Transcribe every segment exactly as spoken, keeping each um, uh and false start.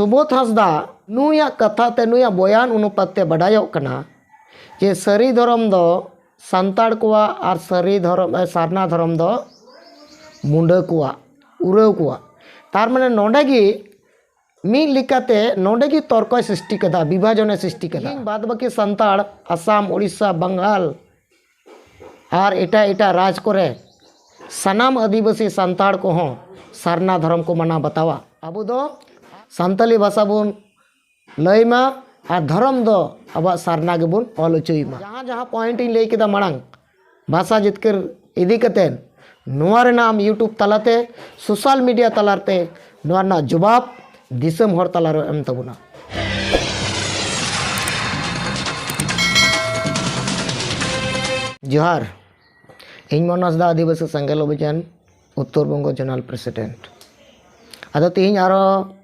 ᱥᱩᱵᱳᱫᱷ ᱦᱟᱸᱥᱫᱟ, ᱱᱩᱭᱟᱜ ᱠᱟᱛᱷᱟ ᱛᱮ, ᱱᱩᱭᱟᱜ ᱵᱚᱭᱟᱱ ᱚᱱᱩᱯᱟᱛ ᱛᱮ ᱵᱟᱰᱟᱭᱚᱜ ᱠᱟᱱᱟ ᱡᱮ ᱥᱟᱹᱨᱤ ᱫᱷᱚᱨᱚᱢ ᱫᱚ ᱥᱟᱱᱛᱟᱲ ᱠᱚᱣᱟᱜ ᱟᱨ ᱥᱟᱹᱨᱤ ᱫᱷᱚᱨᱚᱢ, ᱮ, ᱥᱟᱨᱱᱟ ᱫᱷᱚᱨᱚᱢ ᱫᱚ ᱢᱩᱰᱟᱹ ᱠᱚᱣᱟᱜ, ᱩᱨᱟᱹᱣ ᱠᱚᱣᱟᱜ᱾ ᱛᱟᱨ ᱢᱟᱱᱮ ᱱᱚᱰᱮ ᱜᱮ ᱢᱤᱫ ᱞᱮᱠᱟᱛᱮ ᱱᱚᱰᱮ ᱜᱮ ᱛᱚᱨᱠᱚᱭ ᱥᱨᱤᱥᱴᱤ ᱠᱟᱫᱟ, ᱵᱤᱵᱷᱟᱡᱚᱱᱮ ᱥᱨᱤᱥᱴᱤ ᱠᱟᱫᱟ᱾ ᱛᱮᱦᱮᱧ ᱵᱟᱫ ᱵᱟᱹᱠᱤ ᱥᱟᱱᱛᱟᱲ ᱟᱥᱟᱢ, ᱳᱰᱤᱥᱟ, ᱵᱟᱝᱜᱟᱞ ᱟᱨ ᱮᱴᱟᱜ ᱮᱴᱟᱜ ᱨᱟᱡᱽ ᱠᱚᱨᱮ ᱥᱟᱱᱟᱢ ᱟᱹᱫᱤᱵᱟᱹᱥᱤ ᱥᱟᱱᱛᱟᱲ ᱠᱚᱦᱚᱸ ᱥᱟᱨᱱᱟ ᱫᱷᱚᱨᱚᱢ ᱠᱚ ᱢᱟᱱᱟᱣ ᱵᱟᱛᱟᱣᱟ᱾ ᱟᱵᱚ ᱫᱚ ᱥᱟᱱᱛᱟᱞᱤ ᱵᱷᱟᱥᱟ ᱵᱚᱱ ᱞᱟᱹᱭ ᱢᱟ ᱟᱨ ᱫᱷᱚᱨᱚᱢ ᱫᱚ ᱟᱵᱚᱣᱟᱜ ᱥᱟᱨᱱᱟ ᱜᱮᱵᱚᱱ ᱚᱞ ᱦᱚᱪᱚᱭ ᱢᱟ᱾ ᱡᱟᱦᱟᱸ ᱡᱟᱦᱟᱸ ᱯᱚᱭᱮᱱᱴ ᱤᱧ ᱞᱟᱹᱭ ᱠᱮᱫᱟ ᱢᱟᱲᱟᱝ, ᱵᱷᱟᱥᱟ ᱡᱤᱛᱠᱟᱹᱨ ᱤᱫᱤ ᱠᱟᱛᱮ, ᱱᱚᱣᱟ ᱨᱮᱱᱟᱜ ᱟᱢ YouTube ᱛᱟᱞᱟᱛᱮ, ᱥᱳᱥᱟᱞ ᱢᱤᱰᱤᱭᱟ ᱛᱟᱞᱟᱛᱮ ᱱᱚᱣᱟ ᱨᱮᱱᱟᱜ ᱡᱚᱵᱟᱵ ᱫᱤᱥᱚᱢ ᱦᱚᱲ ᱛᱟᱞᱟᱨᱮ ᱮᱢ ᱛᱟᱵᱚᱱᱟ᱾ ᱡᱚᱦᱟᱨ, ᱤᱧ ᱢᱚᱱᱳᱡᱽ ᱫᱟ, ᱟᱹᱫᱤᱵᱟᱹᱥᱤ ᱥᱮᱸᱜᱮᱞ ᱚᱵᱷᱤᱡᱟᱱ ᱩᱛᱛᱚᱨ ᱵᱚᱝᱜᱚ ᱡᱳᱱᱟᱞ ᱯᱨᱮᱥᱤᱰᱮᱱᱴ᱾ ᱟᱫᱚ ᱛᱮᱦᱮᱧ ᱟᱨᱚ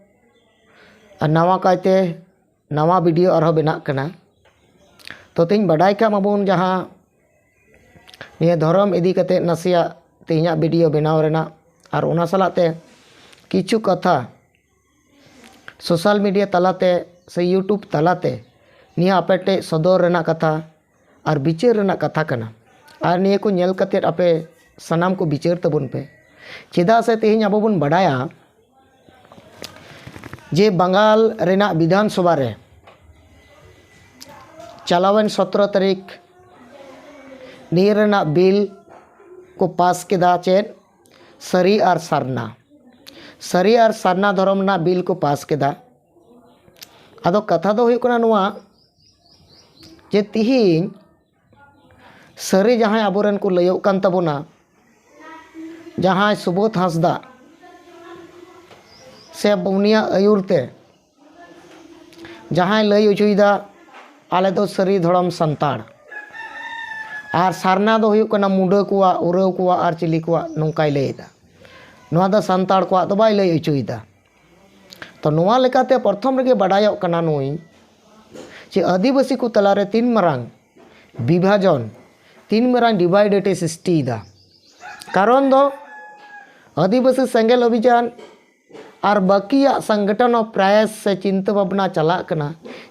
ᱟᱨ ᱱᱟᱣᱟ ᱠᱟᱭᱛᱮ ᱱᱟᱣᱟ ᱵᱷᱤᱰᱤᱭᱳ ᱟᱨᱦᱚᱸ ᱵᱮᱱᱟᱜ ᱠᱟᱱᱟ᱾ ᱛᱚ ᱛᱮᱦᱮᱧ ᱵᱟᱰᱟᱭ ᱠᱟᱜ ᱢᱟᱵᱚᱱ ᱡᱟᱦᱟᱸ ᱱᱤᱭᱟᱹ ᱫᱷᱚᱨᱚᱢ ᱤᱫᱤ ᱠᱟᱛᱮ ᱱᱟᱥᱮᱭᱟᱜ ᱛᱮᱦᱮᱧᱟᱜ ᱵᱷᱤᱰᱤᱭᱳ ᱵᱮᱱᱟᱣ ᱨᱮᱱᱟᱜ, ᱟᱨ ᱚᱱᱟ ᱥᱟᱞᱟᱜ ᱛᱮ ᱠᱤᱪᱷᱩ ᱠᱟᱛᱷᱟ ᱥᱳᱥᱟᱞ ᱢᱤᱰᱤᱭᱟ ᱛᱟᱞᱟᱛᱮ ᱥᱮ YouTube ᱛᱟᱞᱟᱛᱮ ᱱᱤᱭᱟᱹ ᱟᱯᱮ ᱴᱷᱮᱡ ᱥᱚᱫᱚᱨ ᱨᱮᱱᱟᱜ ᱠᱟᱛᱷᱟ ᱟᱨ ᱵᱤᱪᱟᱹᱨ ᱨᱮᱱᱟᱜ ᱠᱟᱛᱷᱟ ᱠᱟᱱᱟ᱾ ᱟᱨ ᱱᱤᱭᱟᱹ ᱠᱚ ᱧᱮᱞ ᱠᱟᱛᱮ ᱟᱯᱮ ᱥᱟᱱᱟᱢ ᱠᱚ ᱵᱤᱪᱟᱹᱨ ᱛᱟᱵᱚᱱ ᱯᱮ᱾ ᱪᱮᱫᱟᱜ ᱥᱮ ᱛᱮᱦᱮᱧ ᱟᱵᱚ ᱵᱚᱱ ᱵᱟᱰᱟᱭᱟ ᱡᱮ ᱵᱟᱝᱜᱟᱞ ᱨᱮᱱᱟᱜ ᱵᱤᱫᱷᱟᱱ ᱥᱚᱵᱷᱟ ᱨᱮ ᱪᱟᱞᱟᱣᱮᱱ ᱥᱚᱛᱨᱚ ᱛᱟᱹᱨᱤᱠᱷ ᱱᱤᱭᱟᱹ ᱨᱮᱱᱟᱜ ᱵᱤᱞ ᱠᱚ ᱯᱟᱥ ᱠᱮᱫᱟ᱾ ᱪᱮᱫ? ᱥᱟᱹᱨᱤ ᱟᱨ ᱥᱟᱨᱱᱟ, ᱥᱟᱹᱨᱤ ᱟᱨ ᱥᱟᱨᱱᱟ ᱫᱷᱚᱨᱚᱢ ᱨᱮᱱᱟᱜ ᱵᱤᱞ ᱠᱚ ᱯᱟᱥ ᱠᱮᱫᱟ᱾ ᱟᱫᱚ ᱠᱟᱛᱷᱟ ᱫᱚ ᱦᱩᱭᱩᱜ ᱠᱟᱱᱟ ᱱᱚᱣᱟ ᱡᱮ ᱛᱤᱦᱤᱧ ᱥᱟᱹᱨᱤ ᱡᱟᱦᱟᱸᱭ ᱟᱵᱚᱨᱮᱱ ᱠᱚ ᱞᱟᱹᱭᱚᱜ ᱠᱟᱱ ᱛᱟᱵᱚᱱᱟ, ᱡᱟᱦᱟᱸᱭ ᱥᱩᱵᱳᱫᱷ ᱦᱟᱸᱥᱫᱟ ᱥᱮ ᱩᱱᱤᱭᱟᱜ ᱟᱹᱭᱩᱨ ᱛᱮ ᱡᱟᱦᱟᱸᱭ ᱞᱟᱹᱭ ᱦᱚᱪᱚᱭᱮᱫᱟ, ᱟᱞᱮ ᱫᱚ ᱥᱟᱹᱨᱤ ᱫᱷᱚᱨᱚᱢ ᱥᱟᱱᱛᱟᱲ, ᱟᱨ ᱥᱟᱨᱱᱟ ᱫᱚ ᱦᱩᱭᱩᱜ ᱠᱟᱱᱟ ᱢᱩᱰᱟᱹ ᱠᱚᱣᱟᱜ, ᱩᱨᱟᱹᱣ ᱠᱚᱣᱟᱜ ᱟᱨ ᱪᱤᱞᱤ ᱠᱚᱣᱟᱜ, ᱱᱚᱝᱠᱟᱭ ᱞᱟᱹᱭᱮᱫᱟ᱾ ᱱᱚᱣᱟ ᱫᱚ ᱥᱟᱱᱛᱟᱲ ᱠᱚᱣᱟᱜ ᱫᱚ ᱵᱟᱭ ᱞᱟᱹᱭ ᱦᱚᱪᱚᱭᱮᱫᱟ᱾ ᱛᱚ ᱱᱚᱣᱟ ᱞᱮᱠᱟᱛᱮ ᱯᱨᱚᱛᱷᱚᱢ ᱨᱮᱜᱮ ᱵᱟᱰᱟᱭᱚᱜ ᱠᱟᱱᱟ ᱱᱩᱭ ᱡᱮ ᱟᱹᱫᱤᱵᱟᱹᱥᱤ ᱠᱚ ᱛᱟᱞᱟᱨᱮ ᱛᱤᱱ ᱢᱟᱨᱟᱝ ᱵᱤᱵᱷᱟᱡᱚᱱ, ᱛᱤᱱ ᱢᱟᱨᱟᱝ ᱰᱤᱵᱷᱟᱭᱤᱰᱮᱰ ᱮ ᱥᱨᱤᱥᱴᱤᱭᱮᱫᱟ᱾ ᱠᱟᱨᱚᱱ ᱫᱚ ᱟᱹᱫᱤᱵᱟᱹᱥᱤ ᱥᱮᱸᱜᱮᱞ ᱚᱵᱷᱤᱡᱟᱱ ᱟᱨ ᱵᱟᱹᱠᱤᱭᱟᱜ ᱥᱚᱝᱜᱚᱴᱷᱚᱱ ᱦᱚᱸ ᱯᱨᱟᱭᱟᱥ ᱥᱮ ᱪᱤᱱᱛᱟᱹ ᱵᱷᱟᱵᱽᱱᱟ ᱪᱟᱞᱟᱜ ᱠᱟᱱᱟ,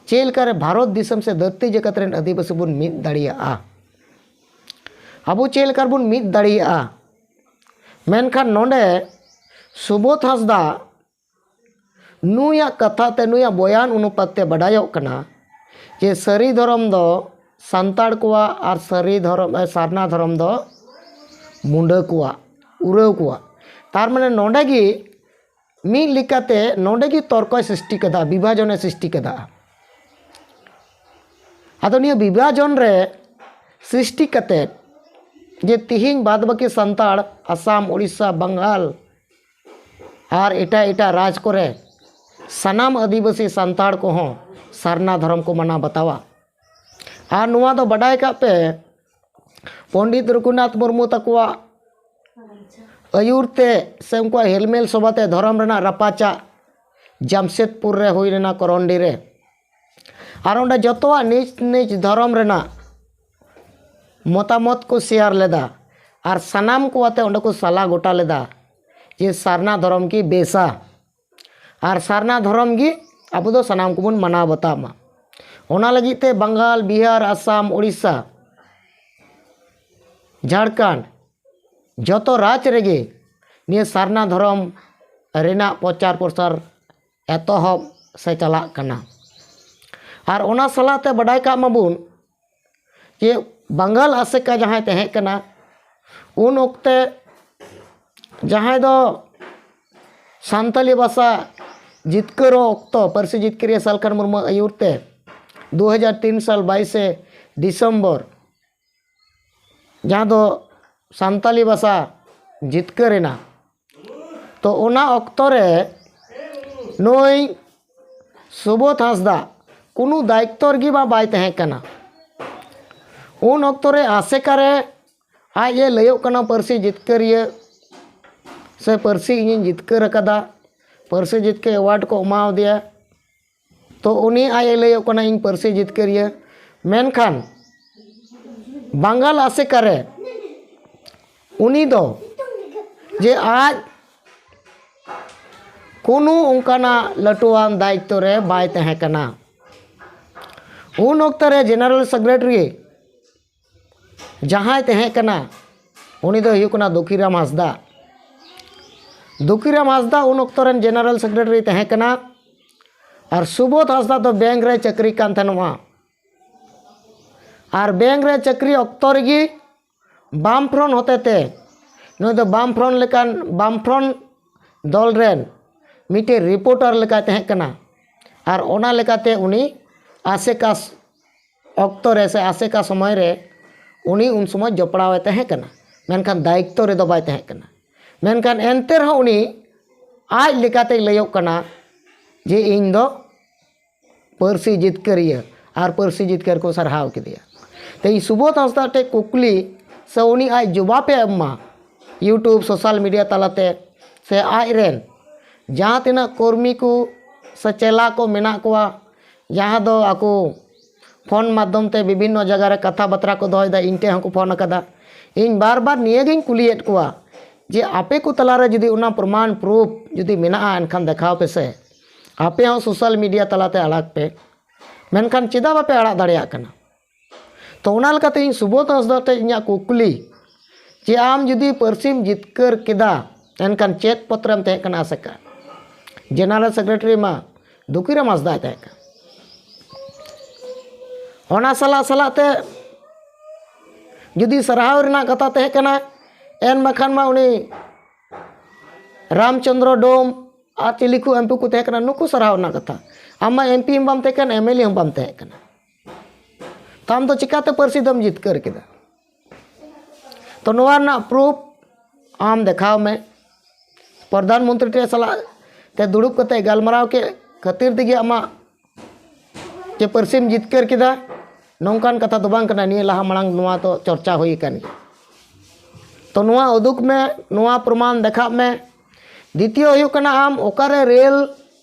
ᱪᱮᱫ ᱞᱮᱠᱟᱨᱮ ᱵᱷᱟᱨᱚᱛ ᱫᱤᱥᱚᱢ ᱥᱮ ᱫᱷᱟᱹᱨᱛᱤ ᱡᱟᱠᱟᱛ ᱨᱮᱱ ᱟᱹᱫᱤᱵᱟᱹᱥᱤ ᱵᱚᱱ ᱢᱤᱫ ᱫᱟᱲᱮᱭᱟᱜᱼᱟ, ᱟᱵᱚ ᱪᱮᱫ ᱞᱮᱠᱟ ᱨᱮᱵᱚᱱ ᱢᱤᱫ ᱫᱟᱲᱮᱭᱟᱜᱼᱟ᱾ ᱢᱮᱱᱠᱷᱟᱱ ᱱᱚᱰᱮ ᱥᱩᱵᱳᱫᱷ ᱦᱟᱸᱥᱫᱟ ᱱᱩᱭᱟᱜ ᱠᱟᱛᱷᱟ ᱛᱮ, ᱱᱩᱭᱟᱜ ᱵᱚᱭᱟᱱ ᱚᱱᱩᱯᱟᱛ ᱛᱮ ᱵᱟᱰᱟᱭᱚᱜ ᱠᱟᱱᱟ ᱡᱮ ᱥᱟᱹᱨᱤ ᱫᱷᱚᱨᱚᱢ ᱫᱚ ᱥᱟᱱᱛᱟᱲ ᱠᱚᱣᱟᱜ ᱟᱨ ᱥᱟᱹᱨᱤ ᱫᱷᱚᱨᱚᱢ, ᱮ, ᱥᱟᱨᱱᱟ ᱫᱷᱚᱨᱚᱢ ᱫᱚ ᱢᱩᱰᱟᱹ ᱠᱚᱣᱟᱜ, ᱩᱨᱟᱹᱣ ᱠᱚᱣᱟᱜ᱾ ᱛᱟᱨ ᱢᱟᱱᱮ ᱱᱚᱰᱮ ᱜᱮ ᱢᱤᱫ ᱞᱮᱠᱟᱛᱮ ᱱᱚᱰᱮ ᱜᱮ ᱛᱚᱨᱠᱚᱭ ᱥᱨᱤᱥᱴᱤ ᱠᱟᱫᱟ, ᱵᱤᱵᱷᱟᱡᱚᱱᱮ ᱥᱨᱤᱥᱴᱤ ᱠᱟᱫᱟ᱾ ᱟᱫᱚ ᱱᱤᱭᱟᱹ ᱵᱤᱵᱷᱟᱡᱚᱱ ᱨᱮ ᱥᱨᱤᱥᱴᱤ ᱠᱟᱛᱮ ᱡᱮ ᱛᱤᱦᱤᱧ ᱵᱟᱫ ᱵᱟᱹᱠᱤ ᱥᱟᱱᱛᱟᱲ ᱟᱥᱟᱢ, ᱳᱰᱤᱥᱟ, ᱵᱟᱝᱜᱟᱞ ᱟᱨ ᱮᱴᱟᱜ ᱮᱴᱟᱜ ᱨᱟᱡᱽ ᱠᱚᱨᱮ ᱥᱟᱱᱟᱢ ᱟᱹᱫᱤᱵᱟᱹᱥᱤ ᱥᱟᱱᱛᱟᱲ ᱠᱚᱦᱚᱸ ᱥᱟᱨᱱᱟ ᱫᱷᱚᱨᱚᱢ ᱠᱚ ᱢᱟᱱᱟᱣ ᱵᱟᱛᱟᱣᱟ᱾ ᱟᱨ ᱱᱚᱣᱟ ᱫᱚ ᱵᱟᱰᱟᱭ ᱠᱟᱜ ᱯᱮ, ᱯᱚᱱᱰᱤᱛ ᱨᱚᱜᱷᱩᱱᱟᱛᱷ ᱢᱩᱨᱢᱩ ᱛᱟᱠᱚᱣᱟᱜ ᱟᱹᱭᱩᱨ ᱛᱮ ᱥᱮ ᱩᱱᱠᱩᱣᱟᱜ ᱦᱮᱞᱢᱮᱞ ᱥᱚᱵᱷᱟ ᱛᱮ ᱫᱷᱚᱨᱚᱢ ᱨᱮᱱᱟᱜ ᱨᱟᱯᱟᱪᱟᱜ ᱡᱟᱢᱥᱮᱫᱽᱯᱩᱨ ᱨᱮ ᱦᱩᱭ ᱞᱮᱱᱟ, ᱠᱚᱨᱚᱱᱰᱤ ᱨᱮ᱾ ᱟᱨ ᱚᱸᱰᱮ ᱡᱚᱛᱚᱣᱟᱜ ᱱᱤᱡ ᱱᱤᱡ ᱫᱷᱚᱨᱚᱢ ᱨᱮᱱᱟᱜ ᱢᱚᱛᱟᱢᱚᱛ ᱠᱚ ᱥᱮᱭᱟᱨ ᱞᱮᱫᱟ᱾ ᱟᱨ ᱥᱟᱱᱟᱢ ᱠᱚ ᱟᱛᱮ ᱚᱸᱰᱮ ᱠᱚ ᱥᱟᱞᱟ ᱜᱚᱴᱟ ᱞᱮᱫᱟ ᱡᱮ ᱥᱟᱨᱱᱟ ᱫᱷᱚᱨᱚᱢ ᱜᱮ ᱵᱮᱥᱟ ᱟᱨ ᱥᱟᱨᱱᱟ ᱫᱷᱚᱨᱚᱢ ᱜᱮ ᱟᱵᱚ ᱫᱚ ᱥᱟᱱᱟᱢ ᱠᱚᱵᱚᱱ ᱢᱟᱱᱟᱣ ᱵᱟᱛᱟᱣ ᱢᱟ᱾ ᱚᱱᱟ ᱞᱟᱹᱜᱤᱫ ᱛᱮ ᱵᱟᱝᱜᱟᱞ, ᱵᱤᱦᱟᱨ, ᱟᱥᱟᱢ, ᱳᱰᱤᱥᱟ, ᱡᱷᱟᱲᱠᱷᱚᱸᱰ, ᱡᱚᱛᱚ ᱨᱟᱡᱽ ᱨᱮᱜᱮ ᱱᱤᱭᱟᱹ ᱥᱟᱨᱱᱟ ᱫᱷᱚᱨᱚᱢ ᱨᱮᱱᱟᱜ ᱯᱨᱚᱪᱟᱨ ᱯᱨᱚᱥᱟᱨ ᱮᱛᱚᱦᱚᱵ ᱥᱮ ᱪᱟᱞᱟᱜ ᱠᱟᱱᱟ᱾ ᱟᱨ ᱚᱱᱟ ᱥᱟᱞᱟᱜ ᱛᱮ ᱵᱟᱰᱟᱭ ᱠᱟᱜ ᱢᱟᱵᱚᱱ ᱡᱮ ᱵᱟᱝᱜᱟᱞ ᱟᱥᱮᱠᱟ ᱡᱟᱦᱟᱸᱭ ᱛᱟᱦᱮᱸ ᱠᱟᱱᱟ, ᱩᱱ ᱚᱠᱛᱮ ᱡᱟᱦᱟᱸᱭ ᱫᱚ ᱥᱟᱱᱛᱟᱞᱤ ᱵᱷᱟᱥᱟ ᱡᱤᱛᱠᱟᱹᱨᱚᱜ ᱚᱠᱛᱚ ᱯᱟᱹᱨᱥᱤ ᱡᱤᱛᱠᱟᱹᱨᱤᱭᱟᱹ ᱥᱟᱞᱠᱷᱟᱱ ᱢᱩᱨᱢᱩ ᱟᱹᱭᱩᱨ ᱛᱮ ᱫᱩ ᱦᱟᱡᱟᱨ ᱛᱤᱱ ᱥᱟᱞ ᱵᱟᱭᱤᱥᱮ ᱰᱤᱥᱮᱢᱵᱚᱨ, ᱡᱟᱦᱟᱸ ᱫᱚ ᱥᱟᱱᱛᱟᱞᱤ ᱵᱷᱟᱥᱟ ᱡᱤᱛᱠᱟᱹᱨ ᱮᱱᱟ, ᱛᱚ ᱚᱱᱟ ᱚᱠᱛᱚ ᱨᱮ ᱱᱩᱭ ᱥᱩᱵᱳᱫᱷ ᱦᱟᱸᱥᱫᱟ ᱠᱳᱱᱳ ᱫᱟᱭᱤᱛᱛᱚ ᱨᱮᱜᱮ ᱢᱟ ᱵᱟᱭ ᱛᱟᱦᱮᱸ ᱠᱟᱱᱟ᱾ ᱩᱱ ᱚᱠᱛᱚ ᱨᱮ ᱟᱥᱮᱠᱟ ᱨᱮ ᱟᱡ ᱮ ᱞᱟᱹᱭᱚᱜ ᱠᱟᱱᱟ ᱯᱟᱹᱨᱥᱤ ᱡᱤᱛᱠᱟᱹᱨᱤᱭᱟᱹ ᱥᱮ ᱯᱟᱹᱨᱥᱤ ᱤᱧᱤᱧ ᱡᱤᱛᱠᱟᱹᱨ ᱟᱠᱟᱫᱟ, ᱯᱟᱹᱨᱥᱤ ᱡᱤᱛᱠᱟᱹᱨ ᱮᱣᱟᱨᱰ ᱠᱚ ᱮᱢᱟᱣᱟᱫᱮᱭᱟ᱾ ᱛᱚ ᱩᱱᱤ ᱟᱡ ᱮ ᱞᱟᱹᱭᱚᱜ ᱠᱟᱱᱟ ᱤᱧ ᱯᱟᱹᱨᱥᱤ ᱡᱤᱛᱠᱟᱹᱨᱤᱭᱟᱹ, ᱢᱮᱱᱠᱷᱟᱱ ᱵᱟᱝᱜᱟᱞ ᱟᱥᱮᱠᱟ ᱨᱮ ᱩᱱᱤ ᱫᱚ ᱡᱮ ᱟᱡ ᱠᱳᱱᱳ ᱚᱱᱠᱟᱱᱟᱜ ᱞᱟᱹᱴᱩᱣᱟᱱ ᱫᱟᱭᱤᱛᱛᱚ ᱨᱮ ᱵᱟᱭ ᱛᱟᱦᱮᱸ ᱠᱟᱱᱟ᱾ ᱩᱱ ᱚᱠᱛᱚ ᱨᱮ ᱡᱮᱱᱟᱨᱮᱞ ᱥᱮᱠᱨᱮᱴᱟᱨᱤ ᱡᱟᱦᱟᱸᱭ ᱛᱟᱦᱮᱸ ᱠᱟᱱᱟ, ᱩᱱᱤ ᱫᱚ ᱦᱩᱭᱩᱜ ᱠᱟᱱᱟ ᱫᱩᱠᱷᱤᱨᱟᱢ ᱦᱟᱸᱥᱫᱟ᱾ ᱫᱩᱠᱷᱤᱨᱟᱢ ᱦᱟᱸᱥᱫᱟ ᱩᱱ ᱚᱠᱛᱚ ᱨᱮᱱ ᱡᱮᱱᱟᱨᱮᱞ ᱥᱮᱠᱨᱮᱴᱟᱨᱤ ᱛᱟᱦᱮᱸ ᱠᱟᱱᱟ᱾ ᱟᱨ ᱥᱩᱵᱳᱫᱷ ᱦᱟᱸᱥᱫᱟ ᱫᱚ ᱵᱮᱝᱠ ᱨᱮ ᱪᱟᱹᱠᱨᱤ ᱠᱟᱱ ᱛᱟᱦᱮᱱᱚᱜᱼᱟ᱾ ᱟᱨ ᱵᱮᱝᱠ ᱨᱮ ᱪᱟᱹᱠᱨᱤ ᱚᱠᱛᱚ ᱨᱮᱜᱮ ᱵᱟᱢ ᱯᱷᱨᱚᱱᱴ ᱦᱚᱛᱮᱛᱮ, ᱱᱩᱭ ᱫᱚ ᱵᱟᱢ ᱯᱷᱨᱚᱱᱴ ᱞᱮᱠᱟᱱ, ᱵᱟᱢ ᱯᱷᱨᱚᱱᱴ ᱫᱚᱞ ᱨᱮᱱ ᱢᱤᱫᱴᱮᱱ ᱨᱤᱯᱳᱨᱴᱟᱨ ᱞᱮᱠᱟᱭ ᱛᱟᱦᱮᱸ ᱠᱟᱱᱟ᱾ ᱟᱨ ᱚᱱᱟ ᱞᱮᱠᱟᱛᱮ ᱩᱱᱤ ᱟᱥᱮᱠᱟ ᱚᱠᱛᱚ ᱨᱮ ᱥᱮ ᱟᱥᱮᱠᱟ ᱥᱚᱢᱚᱭ ᱨᱮ ᱩᱱᱤ ᱩᱱ ᱥᱚᱢᱚᱭ ᱡᱚᱯᱲᱟᱣ ᱮ ᱛᱟᱦᱮᱸ ᱠᱟᱱᱟ, ᱢᱮᱱᱠᱷᱟᱱ ᱫᱟᱭᱤᱛᱛᱚ ᱨᱮᱫᱚ ᱵᱟᱭ ᱛᱟᱦᱮᱸ ᱠᱟᱱᱟ᱾ ᱢᱮᱱᱠᱷᱟᱱ ᱮᱱᱛᱮ ᱨᱮᱦᱚᱸ ᱩᱱᱤ ᱟᱡ ᱞᱮᱠᱟᱛᱮᱭ ᱞᱟᱹᱭᱚᱜ ᱠᱟᱱᱟ ᱡᱮ ᱤᱧ ᱫᱚ ᱯᱟᱹᱨᱥᱤ ᱡᱤᱛᱠᱟᱹᱨᱤᱭᱟᱹ ᱟᱨ ᱯᱟᱹᱨᱥᱤ ᱡᱤᱛᱠᱟᱹᱨ ᱠᱚ ᱥᱟᱨᱦᱟᱣ ᱠᱮᱫᱮᱭᱟ᱾ ᱛᱮᱦᱮᱧ ᱥᱩᱵᱳᱫᱷ ᱦᱟᱸᱥᱫᱟ ᱴᱷᱮᱱ ᱠᱩᱠᱞᱤ ᱥᱮ ᱩᱱᱤ ᱟᱡ ᱡᱚᱵᱟᱵᱮ ᱮᱢ ᱢᱟ YouTube, ᱥᱳᱥᱟᱞ ᱢᱤᱰᱤᱭᱟ ᱛᱟᱞᱟᱛᱮ, ᱥᱮ ᱟᱡ ᱨᱮᱱ ᱡᱟᱦᱟᱸ ᱛᱤᱱᱟᱹᱜ ᱠᱚᱨᱢᱤ ᱠᱚ ᱥᱮ ᱪᱮᱞᱟ ᱠᱚ ᱢᱮᱱᱟᱜ ᱠᱚᱣᱟ, ᱡᱟᱦᱟᱸ ᱫᱚ ᱟᱠᱚ ᱯᱷᱳᱱ ᱢᱟᱫᱽᱫᱷᱚᱢ ᱛᱮ ᱵᱤᱵᱷᱤᱱᱱᱚ ᱡᱟᱭᱜᱟ ᱨᱮ ᱠᱟᱛᱷᱟ ᱵᱟᱛᱨᱟ ᱠᱚ ᱫᱚᱦᱚᱭᱮᱫᱟ, ᱤᱧ ᱴᱷᱮᱱ ᱦᱚᱸᱠᱚ ᱯᱷᱳᱱ ᱟᱠᱟᱫᱟ᱾ ᱤᱧ ᱵᱟᱨ ᱵᱟᱨ ᱱᱤᱭᱟᱹᱜᱤᱧ ᱠᱩᱞᱤᱭᱮᱫ ᱠᱚᱣᱟ ᱡᱮ ᱟᱯᱮ ᱠᱚ ᱛᱟᱞᱟᱨᱮ ᱡᱩᱫᱤ ᱚᱱᱟ ᱯᱨᱚᱢᱟᱱ, ᱯᱨᱩᱯᱷ ᱡᱩᱫᱤ ᱢᱮᱱᱟᱜᱼᱟ, ᱮᱱᱠᱷᱟᱱ ᱫᱮᱠᱷᱟᱣ ᱯᱮᱥᱮ, ᱟᱯᱮ ᱦᱚᱸ ᱥᱳᱥᱟᱞ ᱢᱤᱰᱤᱭᱟ ᱛᱟᱞᱟᱛᱮ ᱟᱲᱟᱜᱽ ᱯᱮ᱾ ᱢᱮᱱᱠᱷᱟᱱ ᱪᱮᱫᱟᱜ ᱵᱟᱯᱮ ᱟᱲᱟᱜ ᱫᱟᱲᱮᱭᱟᱜ ᱠᱟᱱᱟ? ᱛᱚ ᱚᱱᱟ ᱞᱮᱠᱟᱛᱮ ᱤᱧ ᱥᱩᱵᱳᱫᱷ ᱦᱟᱸᱥᱫᱟ ᱴᱷᱮᱱ ᱤᱧᱟᱹᱜ ᱠᱩᱠᱞᱤ ᱡᱮ ᱟᱢ ᱡᱩᱫᱤ ᱯᱟᱹᱨᱥᱤᱢ ᱡᱤᱛᱠᱟᱹᱨ ᱠᱮᱫᱟ, ᱮᱱᱠᱷᱟᱱ ᱪᱮᱫ ᱯᱚᱫ ᱨᱮᱢ ᱛᱟᱦᱮᱸ ᱠᱟᱱᱟ ᱟᱥᱮᱠᱟ? ᱡᱮᱱᱟᱨᱮᱞ ᱥᱮᱠᱨᱮᱴᱟᱨᱤ ᱢᱟ ᱫᱩᱠᱷᱤᱨᱟᱢ ᱦᱟᱸᱥᱫᱟᱭ ᱛᱟᱦᱮᱸ ᱠᱟᱱᱟ᱾ ᱚᱱᱟ ᱥᱟᱞᱟᱜ ᱥᱟᱞᱟᱜ ᱛᱮ ᱡᱩᱫᱤ ᱥᱟᱨᱦᱟᱣ ᱨᱮᱱᱟᱜ ᱠᱟᱛᱷᱟ ᱛᱟᱦᱮᱸ ᱠᱟᱱᱟ, ᱮᱱ ᱵᱟᱠᱷᱟᱱ ᱢᱟ ᱩᱱᱤ ᱨᱟᱢᱪᱚᱸᱫᱽᱨᱚ ᱰᱳᱢ ᱟᱨ ᱪᱤᱞᱤ ᱠᱚ ᱮᱢᱯᱤ ᱠᱚ ᱛᱟᱦᱮᱸ ᱠᱟᱱᱟ, ᱱᱩᱠᱩ ᱥᱟᱨᱦᱟᱣ ᱨᱮᱱᱟᱜ ᱠᱟᱛᱷᱟ᱾ ᱟᱢ ᱢᱟ ᱮᱢᱯᱤ ᱦᱚᱸ ᱵᱟᱢ ᱛᱟᱦᱮᱸ ᱠᱟᱱ, ᱮᱢᱮᱞᱮ ᱦᱚᱸ ᱵᱟᱢ ᱛᱟᱦᱮᱸ ᱠᱟᱱᱟ᱾ ᱛᱚ ᱟᱢ ᱫᱚ ᱪᱤᱠᱟᱛᱮ ᱯᱟᱹᱨᱥᱤ ᱫᱚᱢ ᱡᱤᱛᱠᱟᱹᱨ ᱠᱮᱫᱟ? ᱛᱚ ᱱᱚᱣᱟ ᱨᱮᱱᱟᱜ ᱯᱨᱩᱯᱷ ᱟᱢ ᱫᱮᱠᱷᱟᱣ ᱢᱮ᱾ ᱯᱨᱚᱫᱷᱟᱱ ᱢᱚᱱᱛᱨᱤ ᱴᱷᱮᱱ ᱥᱟᱞᱟᱜ ᱛᱮ ᱫᱩᱲᱩᱵ ᱠᱟᱛᱮ ᱜᱟᱞᱢᱟᱨᱟᱣ ᱠᱮᱫ ᱠᱷᱟᱹᱛᱤᱨ ᱛᱮᱜᱮ ᱟᱢᱟᱜ ᱡᱮ ᱯᱟᱹᱨᱥᱤᱢ ᱡᱤᱛᱠᱟᱹᱨ ᱠᱮᱫᱟ, ᱱᱚᱝᱠᱟᱱ ᱠᱟᱛᱷᱟ ᱫᱚ ᱵᱟᱝ ᱠᱟᱱᱟ᱾ ᱱᱤᱭᱟᱹ ᱞᱟᱦᱟ ᱢᱟᱲᱟᱝ ᱱᱚᱣᱟ ᱫᱚ ᱪᱚᱨᱪᱟ ᱦᱩᱭ ᱟᱠᱟᱱ ᱜᱮᱭᱟ᱾ ᱛᱚ ᱱᱚᱣᱟ ᱩᱫᱩᱜ ᱢᱮ, ᱱᱚᱣᱟ ᱯᱨᱚᱢᱟᱱ ᱫᱮᱠᱷᱟᱜ ᱢᱮ᱾ ᱫᱤᱛᱤᱭᱚ ᱦᱩᱭᱩᱜ ᱠᱟᱱᱟ, ᱟᱢ ᱚᱠᱟᱨᱮ ᱨᱮᱞ